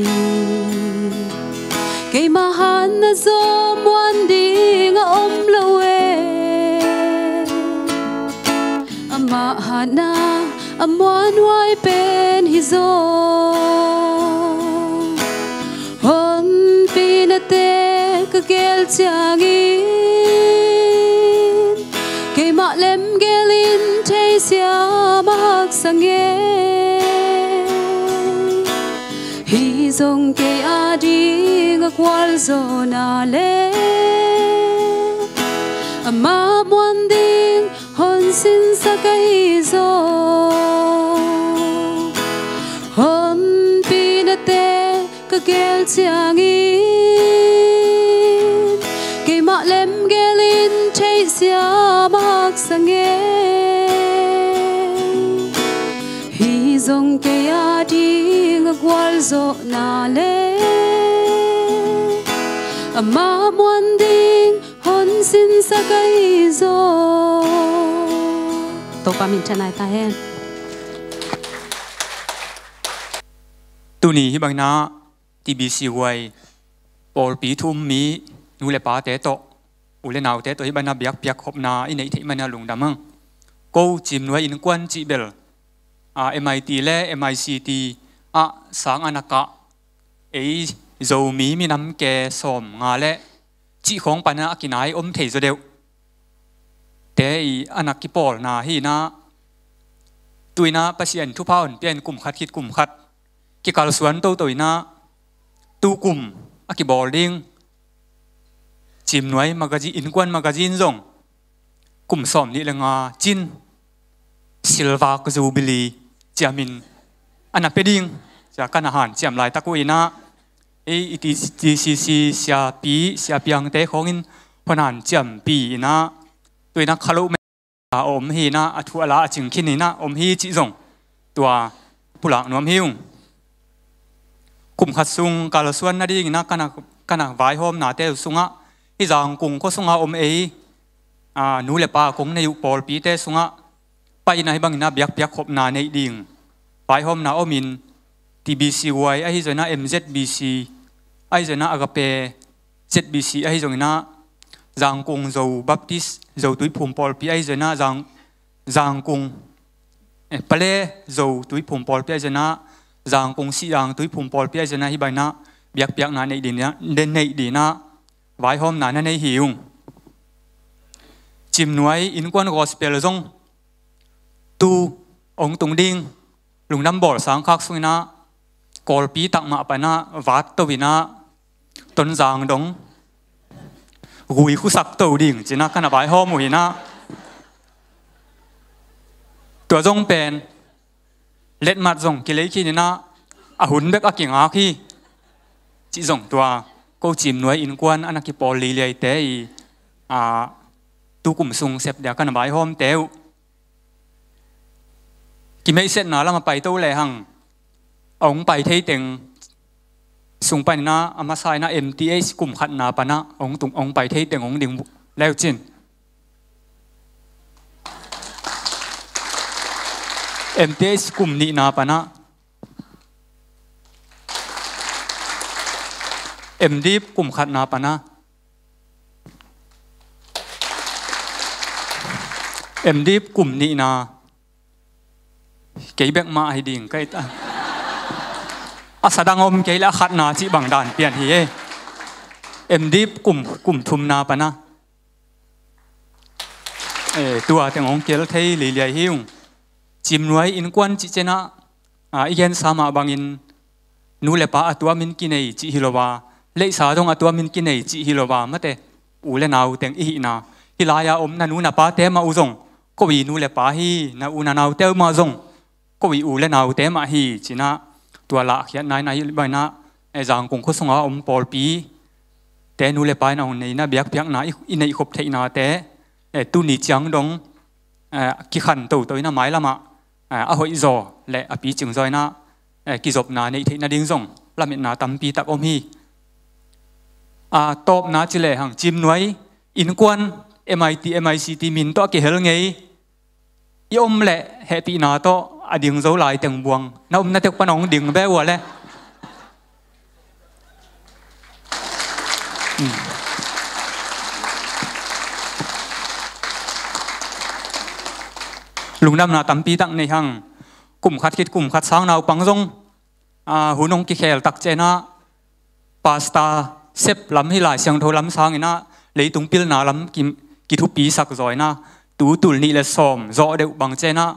Keimah hatna zaw muan ding a om lo e. Amah hatna a muanhuai pen hi zaw. Honpinate ka gel ciangin, keimah lemgelin theisiam a haksa ngei. Hi zong kei ading a gualzawhna le amah muan ding hong sinsak ahi zaw. Honpinate ka gel ciangin, keimah lemgelin theisiam a haksa ngei. Hi zong kei ading a gualzawhna le amah muan ding hong sinsak ahi zaw. Topa min thanai ta hen. Tuni hih bangin ah T B C huai pawlpi thu um mi nu le pate tawh, u le naute tawh hih bangin ah biakpiak khopna i neih theih manin ah lungdam hang. Ko Cim Nuai Inn Kuan cih bel, a, M I T le M I C T ah sang a na kah, ei Zomi minam ke sawmnga le cih khawng panin ah a kinai om thei zaw deuh te i a na kipawlna hi in ah, tu in ah Pasian thupha hong pia in kum khat khit kum khat kikalsuan toto inah tukum a kibawl ding Cimnuai magazine, Innkuan magazine zong kum sawm nih le nga cin silvak zubili ciamin a na pia ding cia ka na hanciam laitak uh inah ei i T C C siapi siapiangte khawngin hon hanciampi inah tu inah kha lo a om hi inah a thu a la a cing khin inah om hi cih zong tua pulak nuam hi ung. Kum khat sung kalsuan nading inah ka na, ka na vaihawmnate uh sungah hi Zangkung khua sunga om ei a nu le pa kong nei uh pawlpite sungah pai inah hi bang inah biakpiak khopna neih ding vaihawmna omin T B C Y ahi zong inah M Z B C ahi zong inah Agape Z B C ahi zong inah Zangkung Zo Baptist Zo Tuiphum pawlpi ahi zong inah Zang, Zangkung eh, Pale Zo Tuiphum pawlpi ahi zong inah Zangkung Sihdang Tuiphum pawlpi ahi zong inah hi bang inah biakpiakna neih ding inah, neih ding inah vaihawmna na nei hi ung. Cimnuai Innkuan Gospel zong tu ong tung ding lungdam bawl sangkhak sung inah Kawlpi tak mah panah vat to inah Tonzang dong gui khusak to ding ci inah ka na vaihawm uh inah tua zong pen letmat zong kilei khin inah a hun bek a kingak hi cih zong tua ko Cimnuai Innkuan a na kipawl liliaite i a tukum sung sep dia ka na vaihawmte uh kimeihsetna lam a pai to lehang a hong pai thei teng sung pan inah a masa inah M T H kum khatna panah hong tung, hong pai thei teng hong ding leu cin. M T H kum nihna panah M Div kum khatna panah M Div kum nihna kei bek mah hi ding ka hi ta. A sadang om kei le a khatna cih bang dan pian hi e. M Div kum, kum thumna panah eh, tua teng hong kel thei liliai hi ung. Cimnuai Innkuan cih cianah a, i gensa mah bangin nu le pa a tuamin kinei cih hi lo a, leihsa zong a tuamin kinei cih hi lo a, mate u le nau teng i hihna hi lai-a om na nu na pate mah uh zong ko i nu le pa hi, na u na naute uh mah zong ko i u le naute mah hi ci inah tua lahkhiatna inah hi bang inah eh, Zangkung khua sunga om pawlpite nu le pa inah hong nei inah biakpiakna i, i neih khop theihnate eh, tuni ciang dong eh, kikhan toto inah mailamah eh, a hoih zaw le a picing zaw inah eh, kizopna neih theih nading zong lametna tampi tak om hi. A tawpna ci lehang Cimnuai Innkuan M I T, M I C T min tawh a kihel ngei i om leh hehpihna tawh a ding zo lai teng buang na omna tek pan hong ding ve uh a le. Lungdamna tampi tak nei hang. Kum khat khit kum khat sang naupang zong a, hun hong kikhel tak cianah pasta sep lam hi Lai Siangtho lam sang inah leitung pilna lam ki, kithupisak zaw inah tu tul nih le sawm zawh deuh bang cianah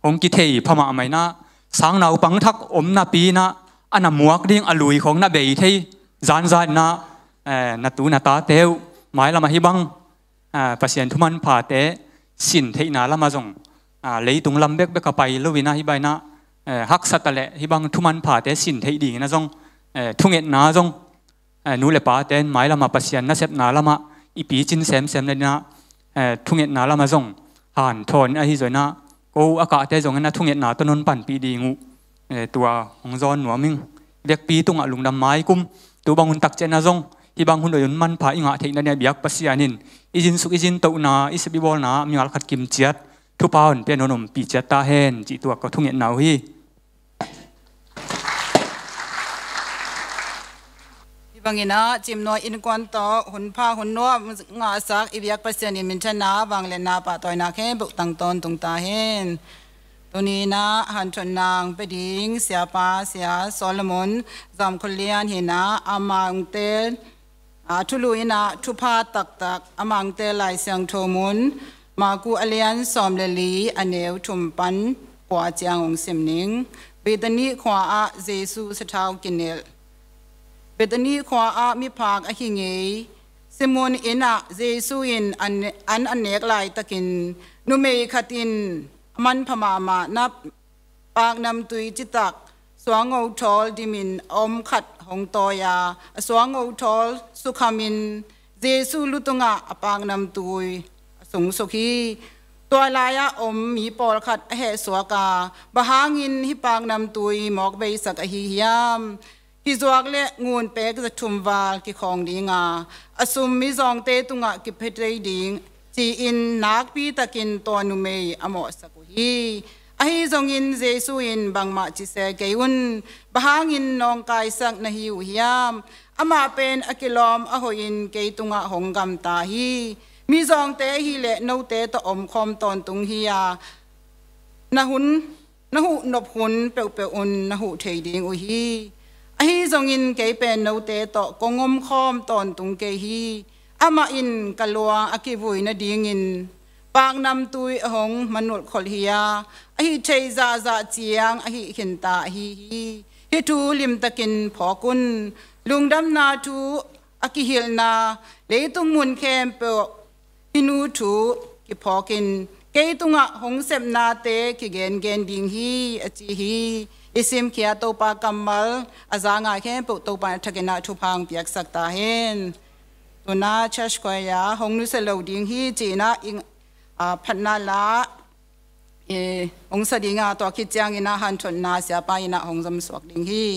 hong kithei pha mahmah inah sang naupang thak om napi inah a na muak ding a lui khong na bei thei zanzat inah eh, na tu na tate uh mailamah hi bang ah, Pasian thumanphate sin theihna lamah zong ah, leitung lam bekbek a pai lo inah hi bang inah eh, haksat a leh hi bang thumanphate sin theih ding inah zong eh, thungetna zong eh, nu le pate in mailamah Pasian nasepna lamah i picin semsem le inah eh, thungetna lamah zong hanthawn ahi zong inah ko a kahte zong inah thungetna tawh non panpih ding uh eh, tua hong zawn nuam ing. Vekpi tungah lungdam mai kum tu bang hun tak cianah zong hi bang hun hoih hun manpha i ngah theihna dingah biak Pasian in i zinsuk i zintohna i sep i bawlna mimal khat kimciat thupha hon pia non ompih ciat ta hen cih tua ka thungetna uh hi. Hi bang inah Cimnuai Innkuan tawh hun pha hun nuam ngahsak i biak Pasian in minthanna vangliatna pahtawina khempeuh tang tawntung ta hen. Tuni inah hanthawn nang pia ding siapa Sia Solomon Zam Khua Lian hi inah amangte a thulu inah thupha taktak amangte Lai Siangtho mun Maku a lian sawm le li a neu thum pan kua ciang hong sim ning. Bethani khua ah Jesu sathau kinelh. Bethani khua ah miphak ahi ngei Simon inn ah Jesu in an, an a nek laitakin numei khat in a manpha mahmah na paknamtui citak suango thawl dimin a om khat hong tawi a, a suango thawl sukhamin Jesu lu tungah a paknamtui a sungsuk hi. Tua lai-ah om mi pawlkhat a hehsuak a, "Bang hangin hih paknamtui mawk beisak ahi hiam? Kizuak le ngun pek za thum val kikhawng ding a, a sum mizawngte tungah kipia thei ding," ci-in nakpi takin tua numei a mawhsak uh hi. Ahi zongin Jesu in, "Bangmah ci se kei un, bang hangin nawngkaisak na hi uh hiam? Amah pen a kilawm a hoihin kei tungah hong gamta hi. Mizawngte ahih leh note tawh omkhawm tawntung hi a, na hun, na huh nop hun peuhpeuh un na huh thei ding uh hi. Ahi zongin kei pen note tawh kong omkhawm tawntung kei hi. Amah in ka luang a kivui nadingin paknamtui a hong manulh kholh hi a, a hih theih zahzah ciang a hih khinta ahi hi. Hih thu limtakin phawk un. Lungdamna thu a kihilhna leitung mun khempeuh hih nu thu kiphawkin kei tungah hong sepnate kigengen ding hi," a ci hi. I simkhia Topa kammal a za ngai khempeuh Topa in a thakin ah thupha hong piaksak ta hen. Tuna church choir hong nusia lo ding hi ci-in ah i, a, phatna la, e, hong sa ding a, tua khit ciangin ah hanthotna siapa in ah hong zomsuak ding hi.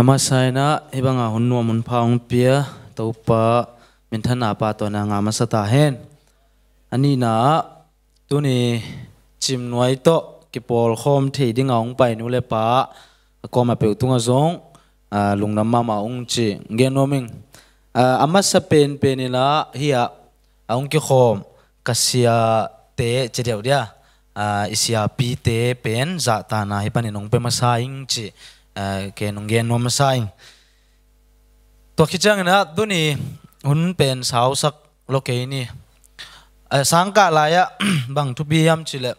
Masa in ah hih banga hun nuam hun pha hong pia Topa minthanna pahtawinak ngah masa ta hen. A nihna ah tuni cimnuai tawh kipawlkhawm thei dinga hong pai nu le pa a kawm a peuh tungah zong, aa, lungdam mahmah ung ci gen nuam ing. Aa, a masa penpen in ah hih ah a hong kikhawm ka siate ci deuh dia, aa, i siapite pen zahtana hih panin hong pia masa ing ci, aa, ken hong gen nuam masa ing. Tua khit ciangin ah tuni hun pen sausak lo kei ni. Aa, sangkah lai-ah bang thupi hiam cih leh,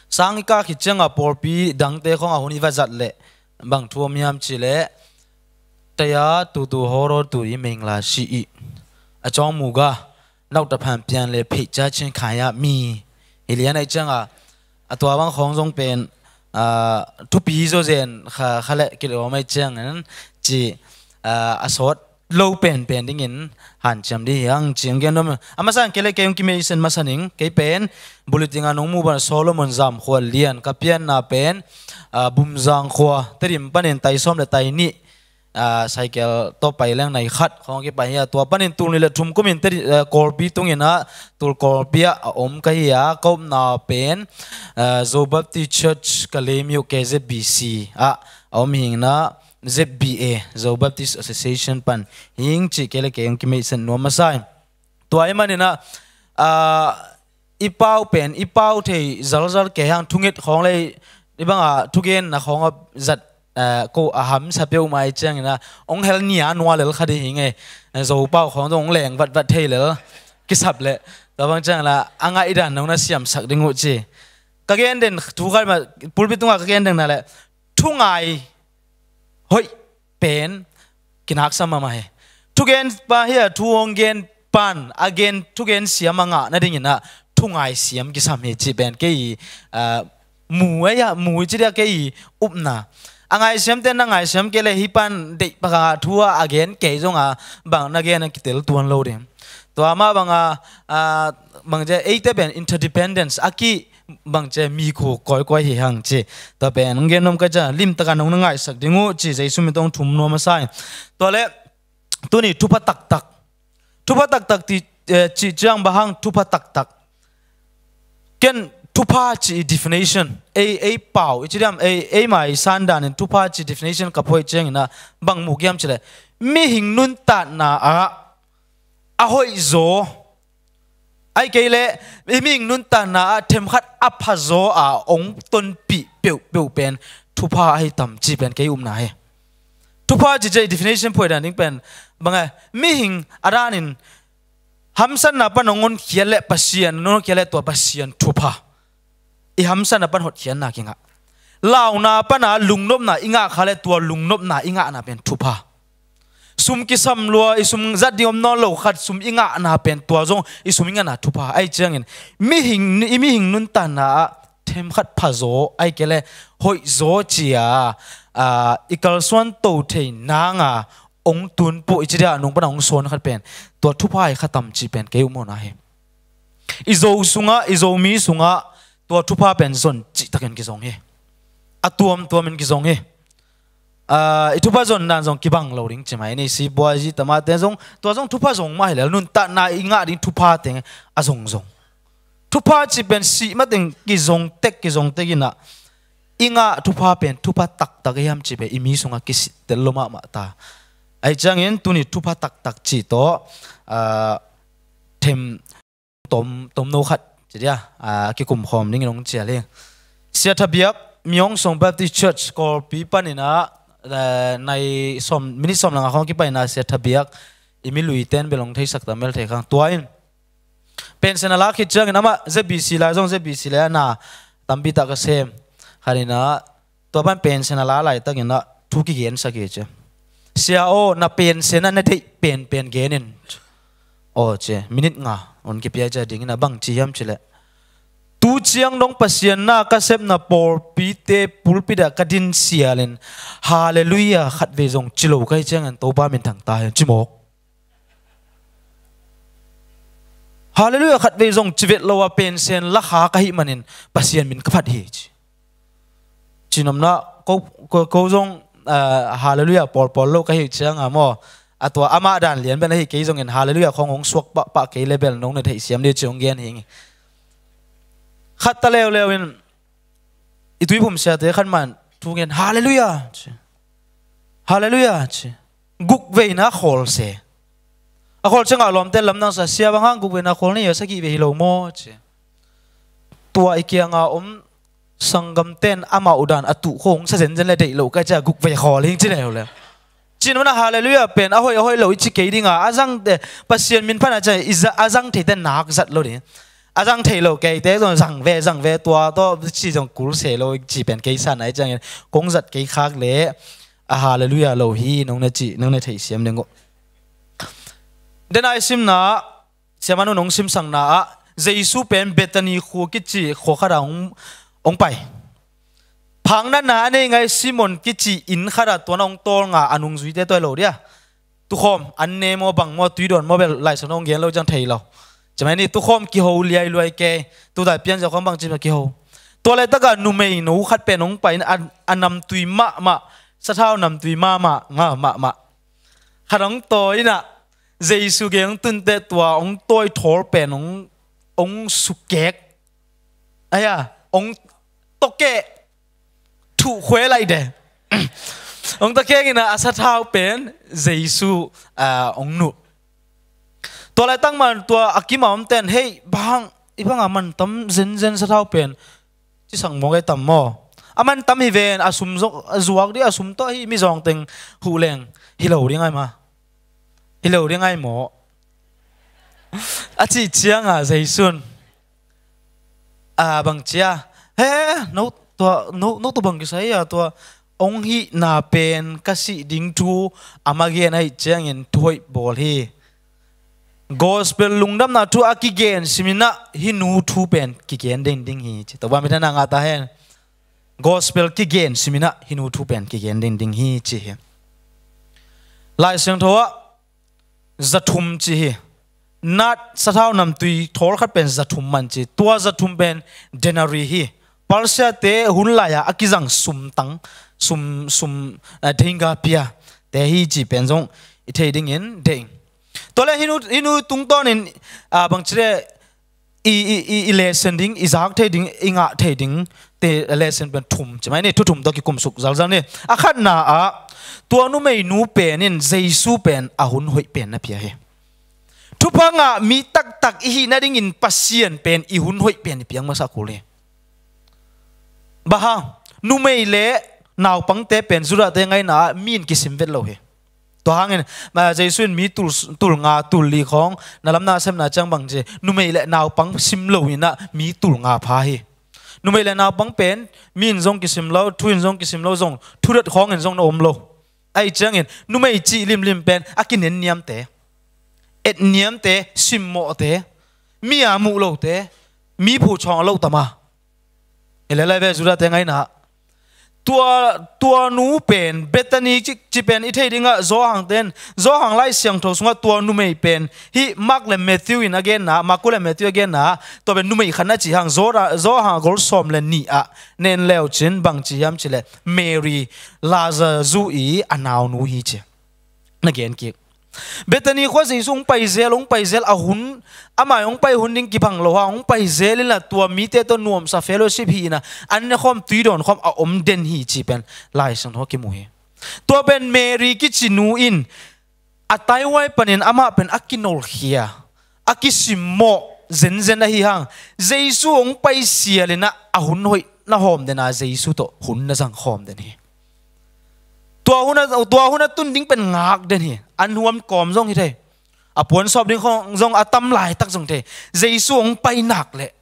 sang i kah khit ciangah pawlpi dangte khawngah hun i va zat leh bang thu om hiam cih leh, taya tutu hawraw tu i mengla si i a cawng muga nauta phan pian le pheih ca chin khai ah mi hi lian aih ciangah, a tua bang khawng zong pen, aa, thupi zawzen kha, kha leh kilawm aih ciangin ci, aa, a sawt lo penpen dingin hanciam dih hiang ci hong gen nuam. A masa in kei le kei hong kimeisen masa ning, kei pen bulletin ah nong muh bang Solomon Zamkhua Lian ka pianna pen, aa, Bumzang khua Tedim panin tai sawm le tai nih, aa, cycle tawh pai leng nai khat khawng kipai hi a, tua panin tul nih le thum kumin Tedim, aa, Kawlpi tungin ah tul Kawlpi ah a om ka hi a, ka upna pen, aa, Zo Baptist Church ka lei mi uh K Z B C ah a om hi ing in ah, Z B A, Zo Baptist Association pan hi ing cih kei le kei hong kimeisen nuam masa in. Tua ahih manin ah, aa, i pau pen i pau thei zalzal kei hang, thunget khawng le i banga thugenna khawng a zat, aa, ko a hamsa peuhmah aih ciangin ah hong hel nia nua lel kha dih hi ing e. Zo pau khawng zong hong leng vatvat thei lel kisap leh, tua bang ciangin ah a ngaihdan nong na siamsak ding uh ci. Ka gen den thu khat mah, pulpit tungah ka gen den na leh, thungai hoih pen kinaksam mahmah hi. Thugen pa hi a, thu hong gen pan a gen thugen siam a ngah nadingin ah thungai siam kisam hi cih pen kei, aa, mu ei a, mu i ci dia kei upna. A ngaisiamte na ngaisiam kei le hih pan deih pakha thu a gen kei zonga bang na gen a kitel tuan lo ding. Tua mah banga, aa, bang ci a, eite pen interdependence a ki bang ci a, mi khuk kawikawi hi hang ci. Tua pen hong gen nuam ka ci a, limtakin hong na ngaisak ding uh ci, Jesu min tawh hong thum nuam masa in. Tua leh tuni thupha taktak. Thupha taktak ti, eh, cih ciang bang hang thupha taktak. Ken thupha cih definition, ei, ei pau i ci diam, ei, eimah i sandanin thupha cih definition ka phuaih ciangin ah bang mu hiam cih leh, mihing nuntakna ah a hoihzaw, ahih kei leh i mihing nuntakna ah themkhat a phazaw a hong tonpih peuhpeuh pen thupha ahi tam cih pen kei upna hi. Thupha cih ciang i definition phuaih dan ding pen bang e, mihing a danin hamsatna pan hong honkhiat leh Pasian, hong honkhiat leh tua Pasian thupha. I hamsatna pan hotkhiatna kingah. Launa pana lungnopna i ngah kha leh tua lungnopna i ngahna pen thupha. Sum kisam lua, i sum zat ding om nawn lo khat sum i ngahna pen tua zong i sum i ngahna thupha. Ahih ciangin mihing, i mihing nuntakna ah themkhat phazaw, ahih kei leh hoihzaw ci a, aa, i kalsuan to thei nanga hong tunpawh i ci dia, a nung pana hong sawn khat pen tua thupha hi kha tam cih pen kei upmawhna hi. I Zo sungah, i Zomi sungah tua thupha pen zon cihtakin kizong hi. A tuamtuamin kizong hi. Aa, i thupha zon dan zong kibang lo ding ci mai ni, sipuazi tamate zong, tua zong thupha zong mah hi lel, nuntakna i ngah ding thupha teng a zongzong. Thupha cih pen sih mateng kizong tek, kizong tek in ah i ngah thupha pen thupha taktak hiam cih pen i mi sungah kisittel lo mahmah ta. Ahih ciangin tuni thupha taktak cih tawh, aa, them tom, tomno khat ci dia, aa, kikum khawm dingin hong cial hi. Sia Tha Biak, Myung Sung Baptist Church, Kawlpi panin ah, aa, nai sawm, minit sawm le nga khawng kipaina Sia Tha Biak, i mi luiten bel hong theisak ta mel thei khang. Tua in pension a la khit ciangin amah Z B C lai zong, Z B C lai a na tampi tak ka sem. Khat in ah tua pan pension a la laitakin ah thu kigensak hi ci. Sia aw, na pension ah na deih penpen gen in. Aw ci, minit nga hong kipia ci a, dingin a bang ci hiam cih leh, tu ciang dong Pasian na ka sepna pawlpite pulpit ah ka din sialin Halleluiah khatvei zong ci lo ka hih ciangin Topa minthang ta hen ci mawk. Halleluiah khatvei zong ci vet lo a pension la kha ka hih manin Pasian min ka phat hi ci. Cinopna ko, ko, ko zong, ah, Hallelujah pawlpawl lo ka hih cianga maw, a tua amah dan lian bel ahi kei zongin Hallelujah khawng hong suak pahpah kei le bel nong na theihsiam dih ci hong gen hi ing. Khat ta leuleu in i tuiphum siate khat man thu ngen, "Hallelujah," ci. "Hallelujah," ci. Guk veina a khawl se. A khawl ciangah lawmte lamdang sa, "Sia, bang hang guk veina khawl ni a sagih vei hi lo maw?" ci. Tua i kianga om sanggamten amau dan a tuh khong sa zenzen le deih lo ka cia guk vei khawl hing ci leuleu. Cin mana Hallelujah pen a hoih a hoih lo i ci kei dinga, a zang, eh, Pasian min phan a cia i za-, a zang theite nak zat lo ding. A zang thei lo keite zong zang ve, zang ve tua tawh ci zong kul se lo i ci pen kei san ai ciangin kong zat kei khak le a Hallelujah lo hi nong na ci, nong na theihsiam ding uh. Dena i simna, siamanu nong simsangna ah Jesu pen Bethany khua kici khua khat ah hong, hong pai. Phang natna a nei ngai Simon kici inn khat ah tuan hong tawlnga a nungzuite tuai lo dia. Tukhawm, an ne maw bang maw, tuidawn maw bel, Lai Siangtho hong gen lo ciang thei lo. Cimai ni tukhawm kiho liailuai kei, tutai pianzia khawng bang cimai kiho. Tua laitaka numeinu khat pen hong pai in a, a namtui mahmah, sathau namtui mahmah, nga mahmah. Khat hong tawi inah, Jesu gei hong tunte tua hong tawi thawl pen hong, hong sukek. Aya, hong tokeh, thuhkhue laih de. Hong tokeh inah a sathau pen Jesu, ah, hong nuh. Tua laitak man tua a kima omten, "Hei, bang, i banga mantam zenzen sathau pen, ci sang mawk ei tam maw? A mantam hi ven, a sum zok, a zuak dih, a sum tawh hi, mizawng teng huh leng, hi lo ding ai ma. Hi lo ding ai maw?" A cih cianga Jesu'n, a, bang cia, "He, no tua, no, no tua bang kisai a tua, hong hihna pen ka sih ding thu, a ma gen ahih ciangin thuhoih bawl hi. Gospel lungdamna thu a kigen siminah, hih nu thu pen kigen ding ding hi," ci. Topa min thang ngah ta hen. Gospel kigen siminah, hih nu thu pen kigen ding ding hi, ci hi. Lai Siangtho ah, zathum ci hi. Nat sathau namtui thawl khat pen zathum man ci. Tua zathum pen denari hi. Persia-te hun lai-ah a kizang sumtang, sum, sum, eh, dengapia te hi ci pen zong i thei dingin deng. Tua le hih nu, hih nu tungtawnin, ah, bang ci le i, i, i, i lesson ding, i zak thei ding, i ngah thei ding te lesson pen thum ci mai ni, thu thum tawh kikumsuk zalzal ni. A khatna ah, tua numeinu pen in Jesu pen a hun hoih pen na pia hi. Thupha ngah mi taktak i hih nadingin Pasian pen i hun hoih pen i piang masa kul hi. Bang hang, numei le naupangte pen Judah-te ngaihna ah mi in kisim vet lo hi. Tua hangin, ma, Jesu in mi tul, tul nga, tul li khawng, na lamna sepna ciang bang ci, numei le naupang sim lo inah mi tul nga pha hi. Numei le naupang pen, mi in zong kisim lo, thu in zong kisim lo, zong, thu dat khawng in zong na om lo. Ahih ciangin, numei cih limlim pen, a kinenniamte, etniamte, simmawhte, mi a muh lote, mi phuchawng a lo tama. I le lai ve Judah-te ngaihna. Tua, tua nu pen, Bethany ci, ci pen i thei dingah Johan ten, Johan Lai Siangtho sungah tua numei pen, hih Mark le Matthew in a genna, Marku le Matthew a genna, tua pen numei khat na ci hang, Johan, Johan a gol sawm le nih ah, nen leu cin bang ci hiam ci le, Mary, Lazar zu i a naunu hi ci. Na gen kik. Bethany khua Jesu hong pai zel, hong pai zel a hun, amah hong pai hun ding kibang lo ha, hong pai zel inla tua mite tawh nuamsa fellowship hi inla, an ne khawm, tui dawn khawm a om den hi ci pen Lai Siangtho kimu hi. Tua pen Mary kici nu in a taihuai panin amah pen a kinolkhia, a kisimmawh zenzen ahi hang, Jesu hong pai sial inla a hun hoih na hawm den a, Jesu tawh hun na zang khawm den hi. Tua hun a, tua hun a tun ding pen ngak den hi. An huam kawm zong hi thei. A puan sawp ding khong zong a tam laitak zong thei. Jesu hong pai nak leh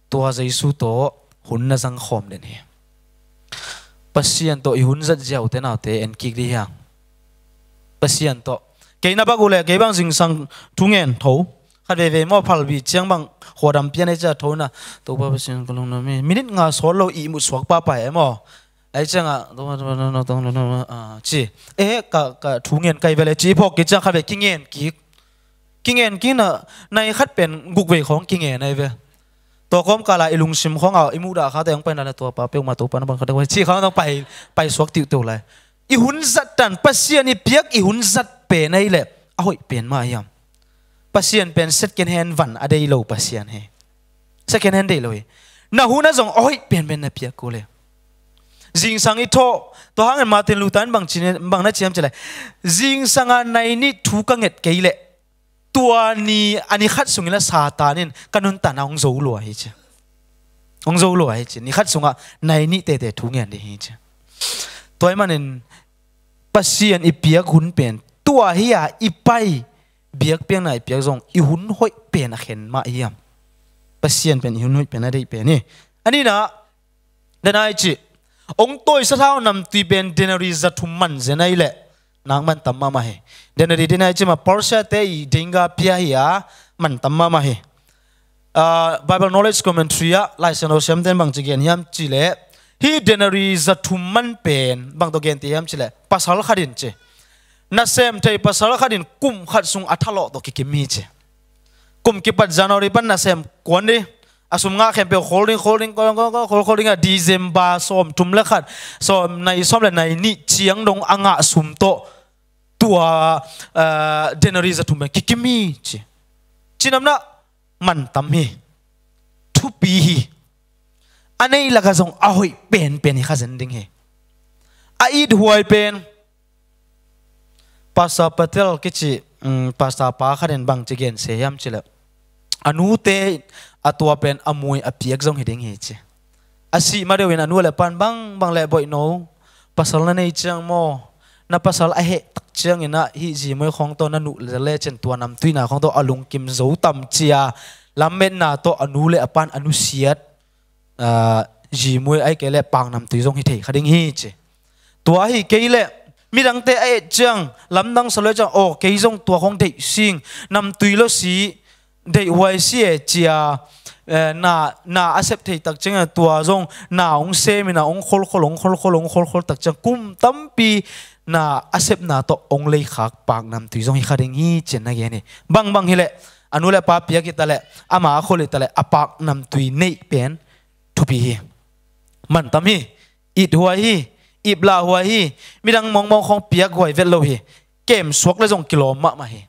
tua Jesu tawh hun na zang khawm den hi. Pasian tawh i hun zat ziau te naute en kik dih hiang. Pasian tawh. Kei na bak uh leh kei bang zingsang thungen tho. Khat veivei maw, phalbi ciang bang khuadam pian ei cia tho na. Topa Pasian ka lungnuam hi. Minit nga sawl lo ihmut suak pahpah e maw. Ai ciangah, ah, ci. Eh, ka, ka thu ngen kai vele ci phawk kik ciang khat vei kingen kik. Kingen kik na, nai khat pen guk vei khawng kingen ai ve. Tua kawmkal ah i lungsim khawng ah, i muhdah khate hong paina le tua pa peuhmah Topa na bang khat deuh ci khawng dong pai, pai suak tiuhteu lai. I hun zat tan, Pasian i piak i hun zat pen ahih leh a hoih pen mah hiam? Pasian pen second hand van a dei lo Pasian hi. Second hand dei lo hi. Na hun ah zong a hoih penpen na piak kul hi. Zingsang i thawh, tua hangin Martin Luther in bang ci, bang na ci hiam cih leh, zingsang a nai nih thu ka nget kei leh tua ni, a ni khat sungin a Satan in ka nuntakna hong zo lua hi ci. Hong zo lua hi ci. Ni khat sungah nai nih tete thu ngen ding hi ci. Tua ahih manin Pasian i piak hun pen tua hi a, i pai biakpiakna i piak zong i hun hoih pen a khen mah hiam? Pasian pen i hun hoih pen a deih pen hi. A nihna, denai cih, hong tawi sathau namtui pen denari za thum man zen ahih leh nak man tam mahmah hi. Denari denai cih mah Persia te i dingga pia hi a, man tam mahmah hi. Ah, Bible Knowledge Commentary ah Lai Siangtho siamten bang ci gen hiam cih leh, hih denari za thum man pen bang tawh gente hiam cih leh, pasal khat in ci, nasem thei pasal khat in kum khat sung a thalawh tawh kikim hi ci. Kum kipat January pan nasem kuan dih, a sum ngah khempeuh khol ding, khol ding, khol, khol, khol, khol, khol ding a, December sawm thum le khat, sawm nai, sawm le nai nih ciang dong a ngah sum tawh tua, ah, denari za thum pen kikim hi ci. Cinamna, man tam hi. Thupi hi. A neih lakah zong a hoih penpen hi kha zen ding hi. A ithuai pen Pastor Patel kici, um, pastor pa khat in bang ci gen se hiam cih leh, a nute a tua pen a muai a piak zong hi ding hi ci. A sih ma deuh in a nu le pan bang, bang leh boih no, pasal na nei ciang maw, na pasal a heh tak ciangin ah hih zimuai khawng tawh na nuh le lecin tua namtuina khawng tawh a lungkim zo tam ci a, lammetna tawh a nu le a pan a nusiat, ah, zimuai ahih kei leh paknamtui zong hi thei kha ding hi ci. Tua ahih kei leh midangte a et ciang, lamdang sa lo ciang, aw, kei zong tua khawng deih sing, namtui lo si, deihhuai si e ci a, eh, na, na a sep thei tak ciangin tua zong na hong sem in a hong kholkhol, hong kholkhol, hong kholkhol tak ciang kum tampi na a sepna tawh hong leikhak paknamtui zong hi kha ding hi ci-in na gen hi. Bangbang hi leh, a nu le pa piak hi ta leh, ama a khol hi ta leh, a paknamtui neih pen thupi hi. Man tam hi. Ithuai hi. Iplahhuai hi. Midang mawngmawng khawng piakhuai vet lo hi. Kemsuak le zong kilawm mahmah hi.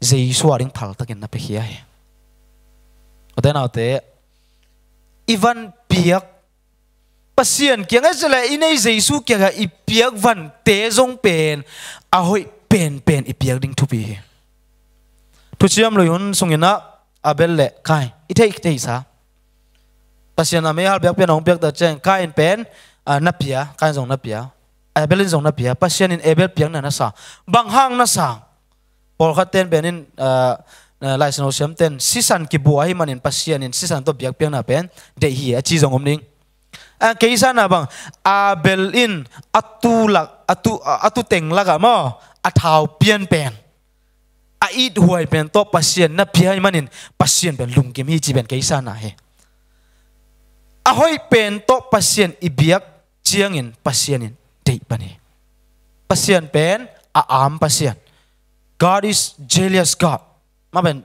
Jesu a ding phaltakin na piakhia hi. Ute naute, i van piak, Pasian kiangah, cih leh i nei Jesu kiangah i piak vante zong pen a hoih penpen i piak ding thupi hi. Thuciam Lui hun sungin ah Abel le Kain i theih theihsa, Pasian a meihal biakpiakna hong piak tak ciang Kain pen, ah, na pia, Kain zong na pia. Abel in zong na pia. Pasian in Abel piakna na sang. Bang hang na sang? Pawlkhat ten pen in, ah, ah, Lai Siangtho siamten sisan kibua ahih manin Pasian in sisan tawh biakpiakna pen deih hi a ci zong om ding. Ah, kei sanna bang, Abel in a tu lak, a tu, a tu teng lakah maw, a thau pian pen, a ithuai pen tawh Pasian na pia ahih manin Pasian pen lungkim hi ci pen kei sanna hi. A hoih pen tawh Pasian i biak ciangin Pasian in deih pan hi. Pasian pen a am Pasian. God is jealous God. Mah pen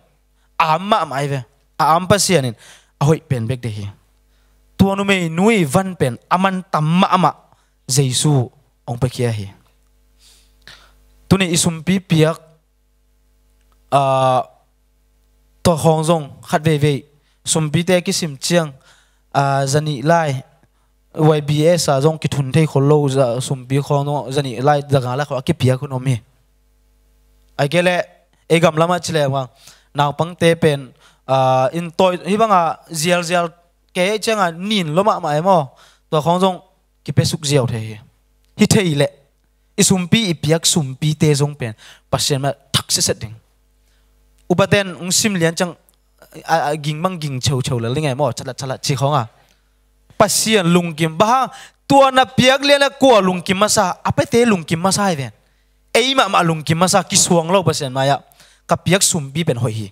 a am mahmah hi ve. A am Pasian in a hoih pen bek deih hi. Tua numeinu i van pen a man tam mahmah Jesu hong piakhia hi. Tuni i sumpi piak, ah, tua khawng zong khat veivei sumpite kisim ciang, ah, zanih lai Y B S ah zong kithun thei khol lo, za, sumpi khawng zong zanih lai, za nga lai khawng a kipiak hun om hi. Ahih kei leh ei gam lamah ci leh bang, naupangte pen, ah, in tawi, hih bangah zialzial kei ciangah nin lo mahmah e maw, tua khawng zong kipiasuk ziau thei hi. Hi thei leh i sumpi, i piak sumpite zong pen Pasian mah thak siaset ding. Upaten hong sim lian ciang a, a ging bang ging cheucheu lel ding e maw, chalat chalat ci khawng a. Pasian lungkim, bang hang? Tua na piak lian a kua lungkim masa? A piate lungkim masa hi ven. Ei mahmah lungkim masa, kisuang lo Pasian mai-ah. Ka piak sumpi pen hoih hi.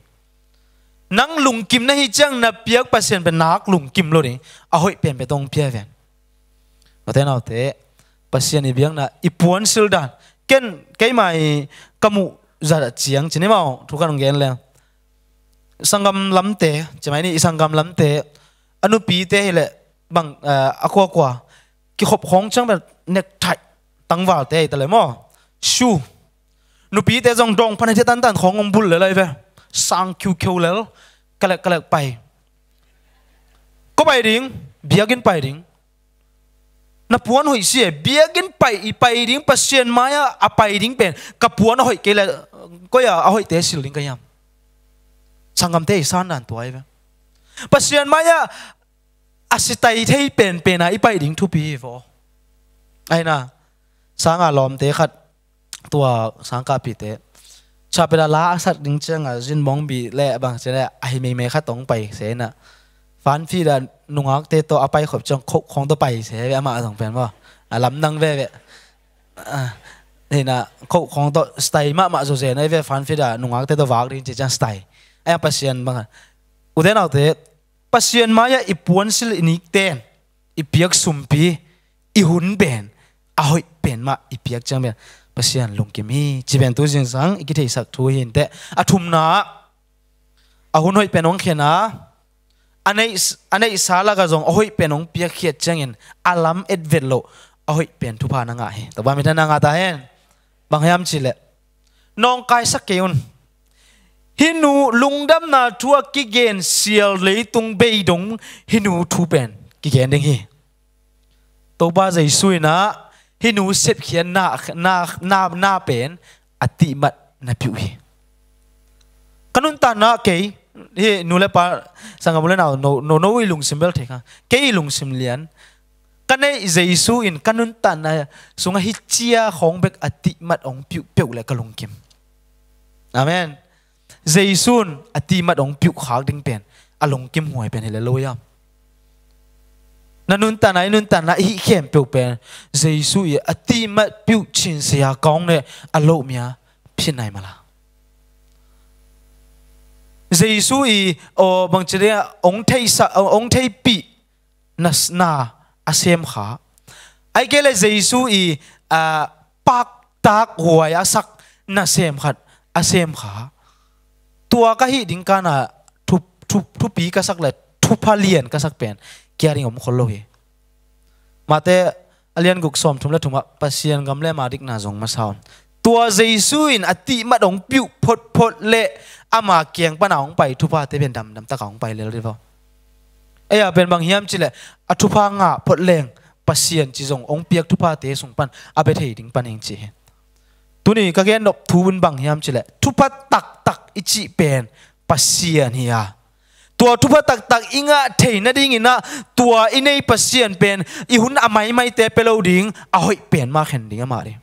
Nang lungkim na hi ciang na piak Pasian pen nak lungkim lo ding. A hoih penpen tawh hong pia hi ven. Ute naute, Pasian i biakna i puansil dan, ken keimah i ka muh zat ciang ci ni maw, thu khat hong gen leng. Sanggam lamte, ci mai ni, i sanggam lamte, a nupite hi leh bang, eh, a kuakua kikhop khawng ciang pen necktie, tangvalte ahi ta le maw. Shu. Nupite zong dawng pan hei thei tantan khawng hong bul lel ahi ve. Sang khiukheu lel. Kalek kalek pai. Ko pai ding, biakinn pai ding. Na puan hoih si e, biakinn pai, i pai ding, Pasian mai-ah a pai ding pen, ka puan a hoih kei le, koi-ah a hoihte sil ding ka hiam? Sanggamte i sandan tua ahi ve. Pasian mai-ah a sitai thei penpen a i pai ding thupi hi vaw. Ahi na, sanga lawmte khat, tua sangkahpihte, chapel a la a sak ding ciangah zin mawngbi le bang ciang le ahi meimei khat hong pai se inah, fanfit a nungakte tawh a pai khop ciang khoh khawng tawh pai se ve, amah zong pen maw, a lamdang veve. Hinah khoh khawng tawh sitai mahmah zawzen ahi ve, fanfit a nungakte tawh vak ding ci ciang sitai. Ahi a Pasian bangah, ute naute, Pasian mai-ah i puansil i nikten, i piak sumpi, i hun pen a hoih pen mah i piak ciang pen Pasian lungkim hi ci pen tu zingsang i kitheisak thu hi inteh. A thumna ah, a hun hoih pen hong khen a, a neih, a neihsa lakah zong a hoih pen hong piakkhiat ciangin a lam et vet loh a hoih pen thupha na ngah hi. Topa min thang na ngah ta hen. Bang hiam cihleh, nawngkaisak kei un. Hih nu lungdamna thu a kigen sial leitung bei dong hih nu thu pen kigen ding hi. Topa Jesu inah hih nu sepkhiat na, na, na, na pen a tihmat na piuh hi. Ka nuntakna kei, hih nu le pa, sanggam u le nau, no, no, no i lungsim bel thei kha. Kei i lungsim lian, ka neih Jesu in ka nuntakna sungah hih cia khawng bek a tihmat hong piuh peuh le ka lungkim. Amen. Jesu in a tihmat hong piuh khak ding pen a lungkim huai pen hi le lo hiam? Na nuntakna, i nuntakna, i hih khempeuh pen Jesu i a tihmat piuh cin sia kong le a loh mia phin nai mala. Jesu i, aw, bangci ding a, hong theisa, hong theipih na, na a sem kha. Ahih kei le Jesu i, a, paktak huai a sak nasem khat a sem kha. Tua ka hih ding kana thu, thu, thupi ka sak le thupha lian ka sak pen kia ding om khol lo hi. Mate a lian guk sawm thum le thumah Pasian gam le ama dikna zong masa un. Tua Jesu in a tihmat hong piuh photphot le ama kiang pana hong pai thuphate pen damdam taka hong pai lel dih vaw. Ei a pen bang hiam cileh a thupha ngah phot leng Pasian ci zong hong piak thuphate sung pan a bia thei ding pan hing ci hi. Tuni ka gen nop thu un bang hiam cileh thupha taktak i cih pen Pasian hi a, tua thupha taktak i ngah thei nadingin ah tua i nei Pasian pen i hun a maimaite pia lo ding, a hoih pen mah khen ding amah ding.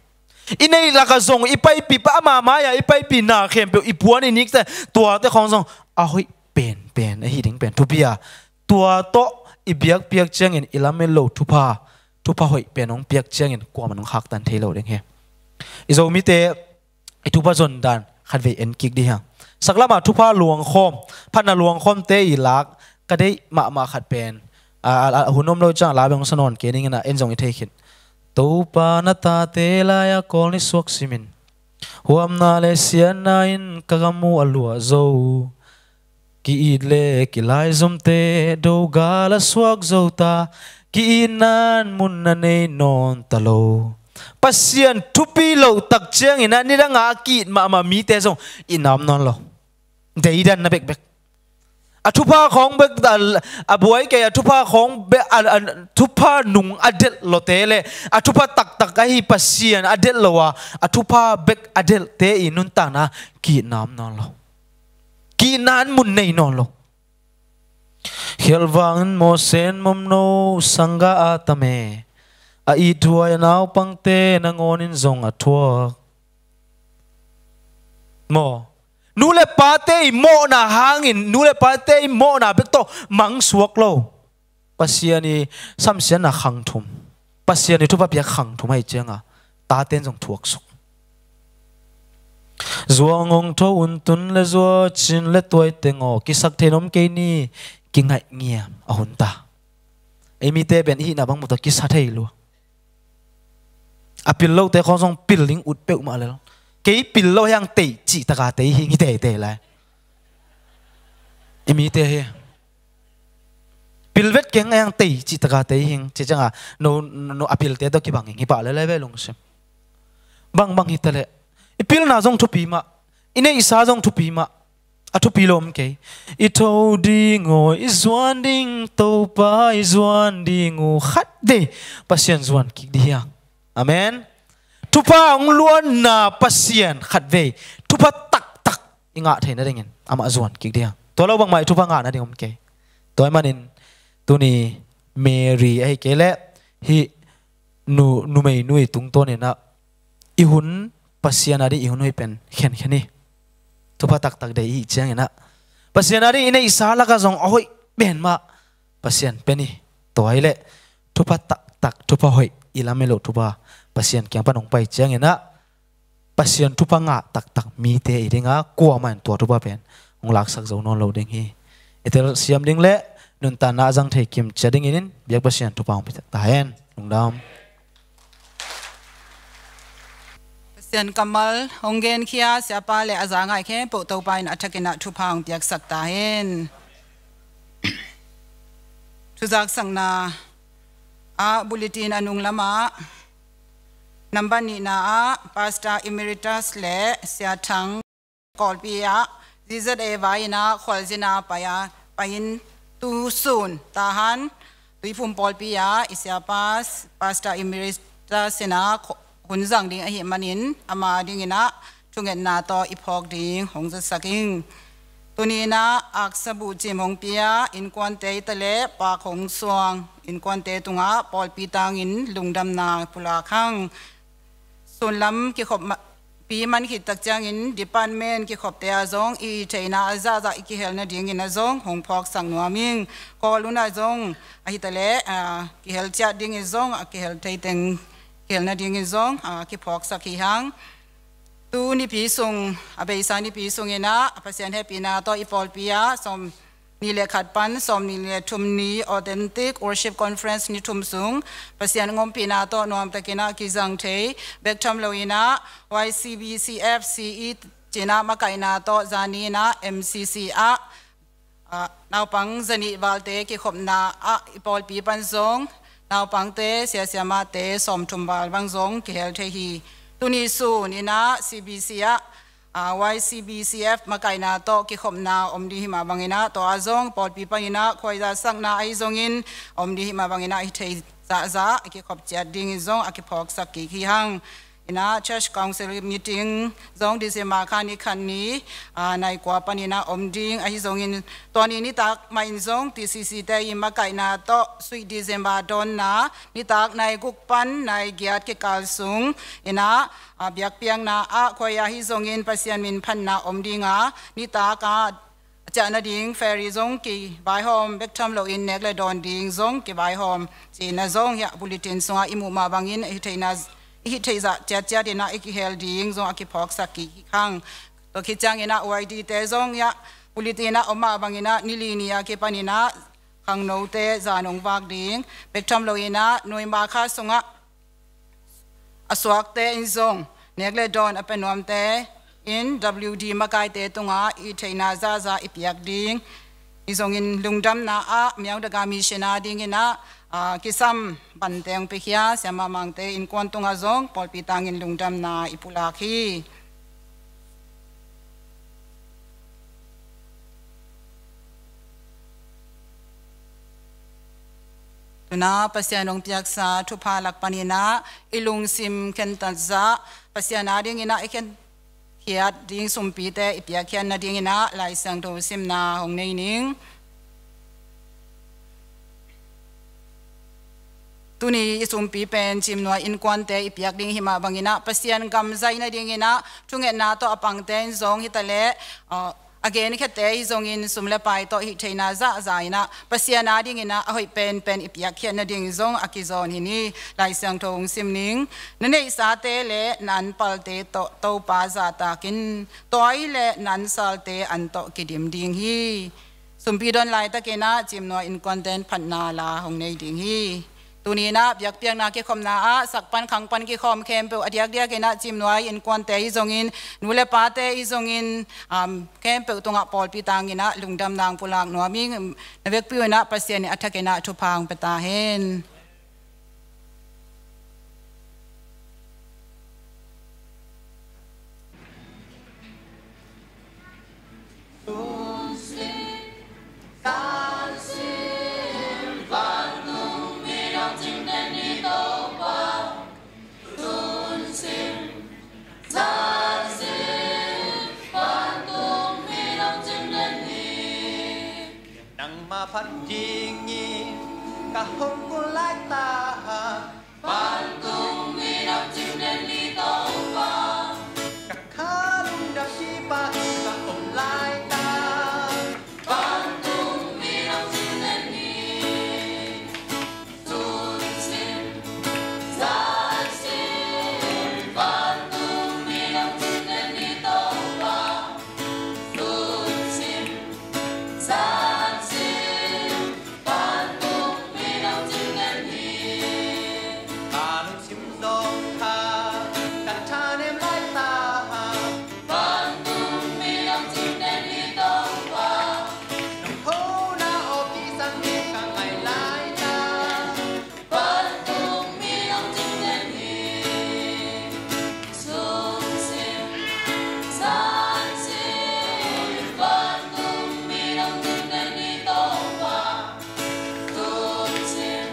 I neih lakah zong i paipih pa ama mai-ah i paipih na khempeuh i puan i nikte tuate khawng zong a hoih penpen ahi ding pen thupi a, tua tawh i biakpiak ciangin i lamet lo thupha, thupha hoih pen hong piak ciangin kuaman hong khaktan thei lo ding hi. I Zomite i thupha zon dan khatvei en kik dih hang. Saklama thupha luangkhawm, phatna luangkhawmte i lak ka deih mahmah khat pen, a, a, a hun om lo ciang la beng sa nawn kei dingin ah en zong i thei khin. Topa na tate lai-a kawl ni suak simin, huamna le siatna in ka gam uh a luah zo. Ki-it le kilaizomte dogal a suak zo ta, ki-itna in mun na nei nawn ta lo. Pasian thupi loh tak ciangin ah nidangah a ki-it mahmah mite zong itna om nawn lo. Deidanna bekbek. A thupha khawng bek a, a buai kei a thupha khawng bek a, a thupha nung a delh lote le a thupha taktak ahi Pasian a delh lo a, a thupha bek a delhte i nuntakna ki-itna om nawn lo. Ki-itna in mun nei nawn lo. Khialh vangin Moses in momno sangga a tam e, a ithuai a naupangte nangawnin zong a thuak. Maw, nu le pate i mawhna hangin, nu le pate i mawhna bek tawh mangsuak lo. Pasian i samsiatna khang thum, Pasian i thupha piak khang thum ahi cianga taten zong thuaksuk. Zuang hong tho un tun le zua cin le tuai teng aw, kisak thei nom kei ni, kingaih ngiam a hun ta. Ei mite pen i hihna bang mu tawh kisa thei lua. A pil lote khawng zong pil ding ut peuhmah lel. Kei pil lo hiang tei cih taka tei hing hi teitei lai. I mite hi. Pil vet keng hiang tei cih taka tei hing. Ci cianga no, no, no a pilte tawh kibang hing hi pah lel lai ve lungsim. bangbang hi taleh, i pilna zong thupi mah, i neihsa zong thupi mah, a thupi lo om kei. I tho ding aw, i zuan ding, Topa i zuan ding uh, khatvei Pasian zuan kik ding hi hang. Amen. Thupha hong luanna Pasian khatvei thupha taktak i ngah theih nadingin amah zuan kik ding hi hang. Tua lo bangmah i thupha ngah nading om kei. Tua ahih manin tuni Mary ahih kei leh hih nu, numei nu i tungtawnin ah i hun, Pasian ading i hun hoih pen khenkhen hi. Thupha taktak deih i hih ciangin ah Pasian ading i neihsa lakah zong a hoih pen mah Pasian pen hi. Tua hi leh thupha taktak, thupha hoih, i lam hi loh thupha Pasian kiang pan hong pai ciangin ah Pasian thupha ngah taktak mite i ding a, kuamah in tua thupha pen hong laksak zo nawn lo ding hi. I telsiam ding le nuntakna a zang thei kim ciat dingin biak Pasian thupha hong pia ta hen. Lungdam. Pasian kammal hong genkhia siapa le a za ngai khempeuh Topa in a thakin ah thupha hong piaksak ta hen. Thuzaksakna ah bulletin a nung lamah number nihna ah Pastor Emeritus le Sia Thang Kawlpi ah Z Z A vai in ah khualzin ah pai a, pai in tu sun Tahan Tuiphum pawlpi ah i siapa Pastor Emeritus in ah khu-, hun zang ding ahih manin ama dingin ah thungetna tawh i phawk ding hong zasak ing. Tuni in ah aksa buhcim hong pia innkuante i ta le Pak Hong Suang innkuante tungah pawlpi tangin lungdamna pulak hang. Sunlam kikhop ma-, pi man khit tak ciangin department kikhopte ah zong i theihna a zahzah i kihel nadingin ah zong hong phawksak nuam ing. Kawl un ah zong ahi ta le, ah, kihel ciat dingin zong, ah, kihel thei teng kihel nadingin zong, ah, kiphawksak hi hang. Tu nipi sung, a beisa nipi sungin ah Pasian hehpihna tawh i pawlpi ah sawm nih le khat pan sawm nih le thum ni Authentic Worship Conference ni thum sung Pasian ngompihna tawh nuamtakin ah kizang thei bek tham loin ah Y C B C F C E ci-in ah makaihna tawh zani in ah M C C ah, ah, naupang zanih valte kikhopna ah i pawlpi pan zong naupangte, sia siamahte sawmthum val bang zong kihel thei hi. Tuni sun in ah C B C ah, ah, Y C B C F makaihna tawh kikhopna om ding hi mah bangin ah tua ah zong pawlpi panin ah khuaizasakna ahi zongin om ding hi mah bangin ah i theih zahzah a kikhop ciat dingin zong a kiphawksak kik hi hang. In ah Church Council meeting zong December kha ni khat ni, ah, nai kua panin ah om ding ahi zongin tua ni nitak mah in zong T C C te i makaihna tawh Sweet December dawnna nitak nai guk pan nai giat kikal sung in ah, ah, biakpiakna ah khuai ah hi zongin Pasian min phatna om ding a, nitak ah a ciah nading ferry zong kivaihawm bek tham loin nek le dawn ding zong kivaihawm ci-in ah zong hiah bulletin sungah i muh mah bangin i hih theihna, i hih theih zah ciatciat in ah i kihel ding zong a kiphawksak kik hi hang. Tua khit ciangin ah Y D te zong hiah bulletin ah om mah bangin ah ni li ni a kipanin ah khangnote zan hong vak ding bek tham loin ah November kha sungah a suakte in zong nek le dawn a pia nuamte in W D makaite tungah i theihna zahzah i piak ding. I zongin lungdamna ah Myawaddy Mission a dingin ah, ah, kisam bante hong piakhia siamah mangte innkuan tungah zong pawlpi tangin lungdamna i pulak hi. Tuna Pasian hong piaksa thupha lak panin ah i lungsim khentat zah, Pasian a dingin ah i khenkhiat ding sumpite i piakkhiat nadingin ah Lai Siangtho simna hong nei ning. Tuni i sumpi pen Cimnuai innkuante i piak ding hi mah bangin ah Pasian gam zaih nadingin ah thungetna tawh a pangte in zong hi ta leh, ah, a genkhiate hi zongin sum le pai tawh hih theihna zahzah in ah Pasian a dingin ah a hoih penpen i piakkhiat nading zong a kizawn hi ni. Lai Siangtho hong sim ning. Na neihsate le na anpalte tawh Topa zahtak in, tua ahih leh na ansalte an tawh kidim ding hi. Sumpi don laitakin ah Cimnuai innkuante in phatna la hong nei ding hi. Tuni in ah biakpiakna kikhopna ah sak pan khang pan kikhawm khempeuh a diakdiakin ah Cimnuai innkuante hi zongin, nu le pate hi zongin, um, khempeuh tungah pawlpi tangin ah lungdamna hong pulak nuam ing. Na vekpi un ah Pasian in a thakin ah thupha hong pia ta hen. dingin ka hong kul lai ta. Vantung minam cingden hi Topa. Ka kha lungdam hi, Pa, ka om lai ta. Vantung minam cingden hi. Sun sim, zan sim, vantung minam cingden hi Topa. Sun sim, zan sim, vantung minam cingden hi. Ka lungsim zong kha ka thanem lai ta. Vantung minam cingden hi Topa. Nong hona aw kisam hi ka ngai lai ta. Vantung minam cingden hi. Sun sim, zan sim, vantung minam cingden hi Topa. Sun sim,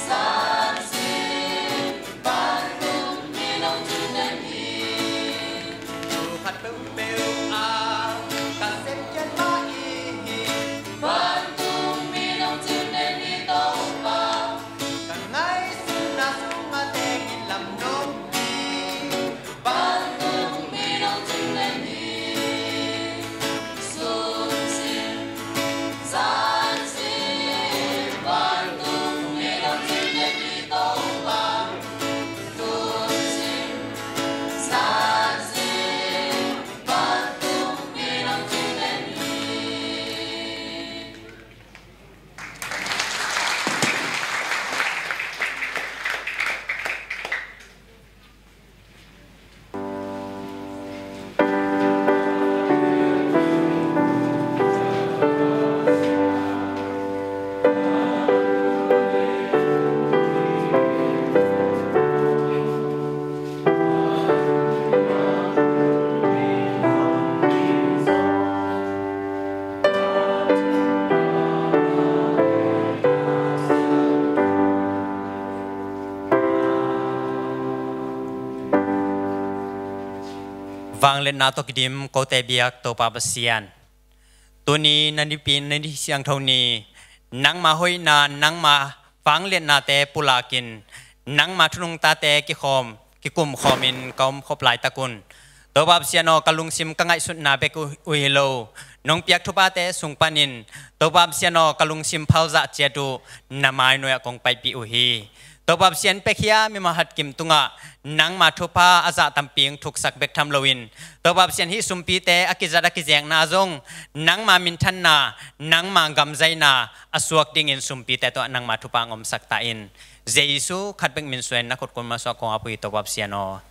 zan sim, vantung minam cingden hi. Thu khat peuhpeuh ah ka sepkhiat mah i hi. Vantung minam cingden hi Topa. Ka ngaihsutna sungah teng in lam nong hi. Vantung minam cingden hi. Sun sim, zan sim, vantung minam cingden hi Topa. Sun sim, zan sim, vantung minam cingden hi. Vangliatna tawh kidim kote biak Topa Pasian, tuni na nipi, na ni siangtho ni, nangma hoihna, nangma vangliatnate pulakin, nangma thunungtate kikhawm, kikumkhawmin ka omkhop laitakun, Topa Pasian aw, ka lungsim ka ngaihsutna bek uh, uh hi lo, nong piak thuphate sung panin, Topa Pasian aw, ka lungsim phalzah ciat uh na mainuai ah kong paipih uh hi. Topa Pasian, pekhia mimal hatkim tungah nangma thupha a zah tampi hong thuksak bek tham loin, Topa Pasian, hih sumpite a kizat a kizekna zong nangma minthanna, nangma gamzaina a suak dingin sumpite tungah nangma thupha hong omsak ta in. Jesu khat bek min suain na khut kul masuak kong ap uh hi, Topa Pasian aw.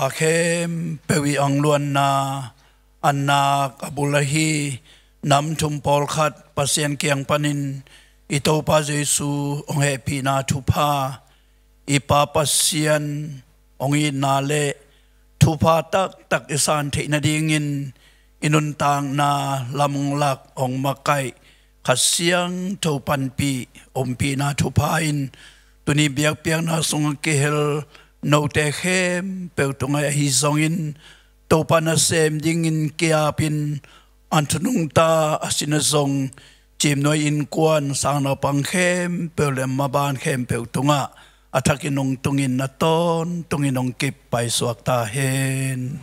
A khempeuh i angluanna, a nak a bul ahi nam thum pawlkhat Pasian kiang panin i Topa Jesu hong hehpihna thupha, i Pa Pasian hong itna le thupha taktak i san theih nadingin i nuntakna lamlak hong makaih Kha Siangtho panpih ompihna thupha in tuni biakpiakna sungah kihel note khempeuh tungah ahi zongin Topa nasem dingin kiapin an thu nungta a sinah zong Ciimnuai innkuan sangnaupang khempeuh le maban khempeuh tungah a thakin hong tungin a tawntungin hong kip paisuak ta hen.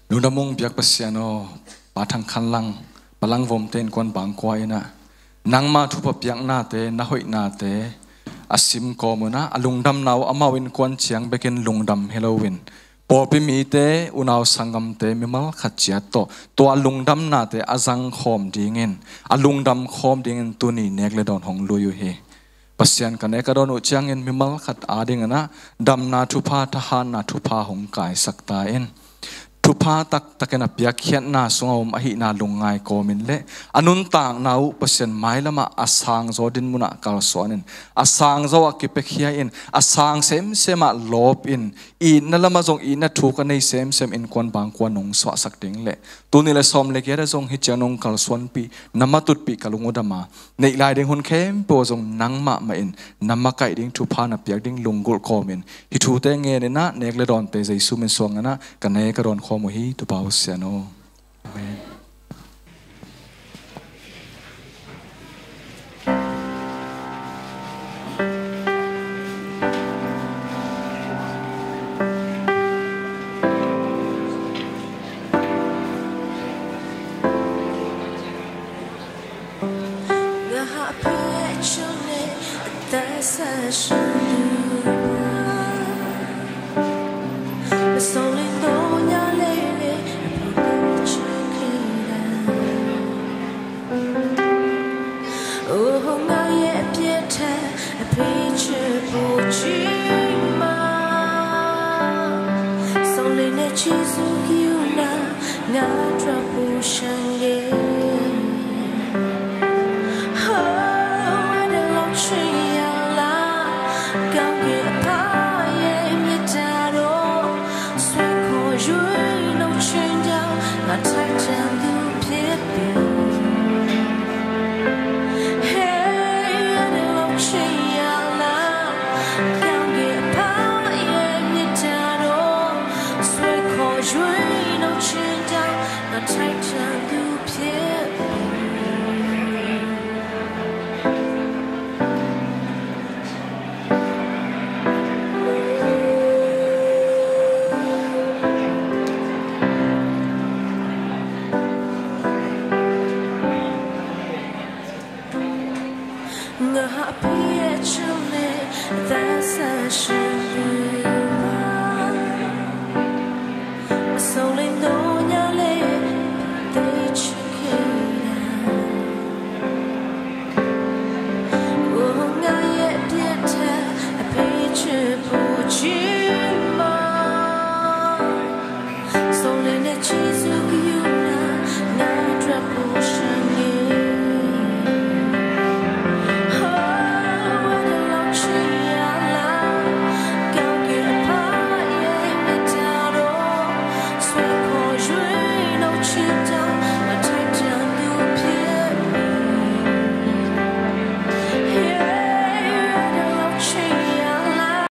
Lungdam ung biak Pasian aw, Pa Thang Khan Lang, Pa Lang Vom te innkuan bangkua in ah nangma thupha piaknate, na hoihnate a sim kawm un ah a lungdamna uh amau innkuan ciang bekin lungdam hi loin pawlpi mite, unau sanggamte, mimal khat ciat tawh tua lungdamnate a zang khawm dingin, a lungdam khawm dingin tuni nek le dawn hong lui uh hi. Pasian, ka nek ka dawn uh ciangin mimal khat adingin ah damna thupha, thahatna thupha hong kaisak ta in. Thupha taktakin a piakkhiatna sungah om ahihna lungngai kawmin le a nuntakna uh Pasian mailamah a sangzaw dinmunah kalsuanin, a sangzaw ah kipiakhia in, a sang semsemah lawpin, itna lamah zong itna thuk a nei semsem innkuan bangkua nong suahsak ding le tuni le sawm le giat ah zong hih ciang nong kalsuanpih, na matutpih ka lung uh dam a, neih lai ding hun khempeuh ah zong nangmah mah in na makaih ding, thupha na piak ding lunggulh kawmin hih thute ngenin ah nek le dawnte Jesu min suangin ah ka nek ka dawn khawm uh hi, Topa Pasian aw. Amen.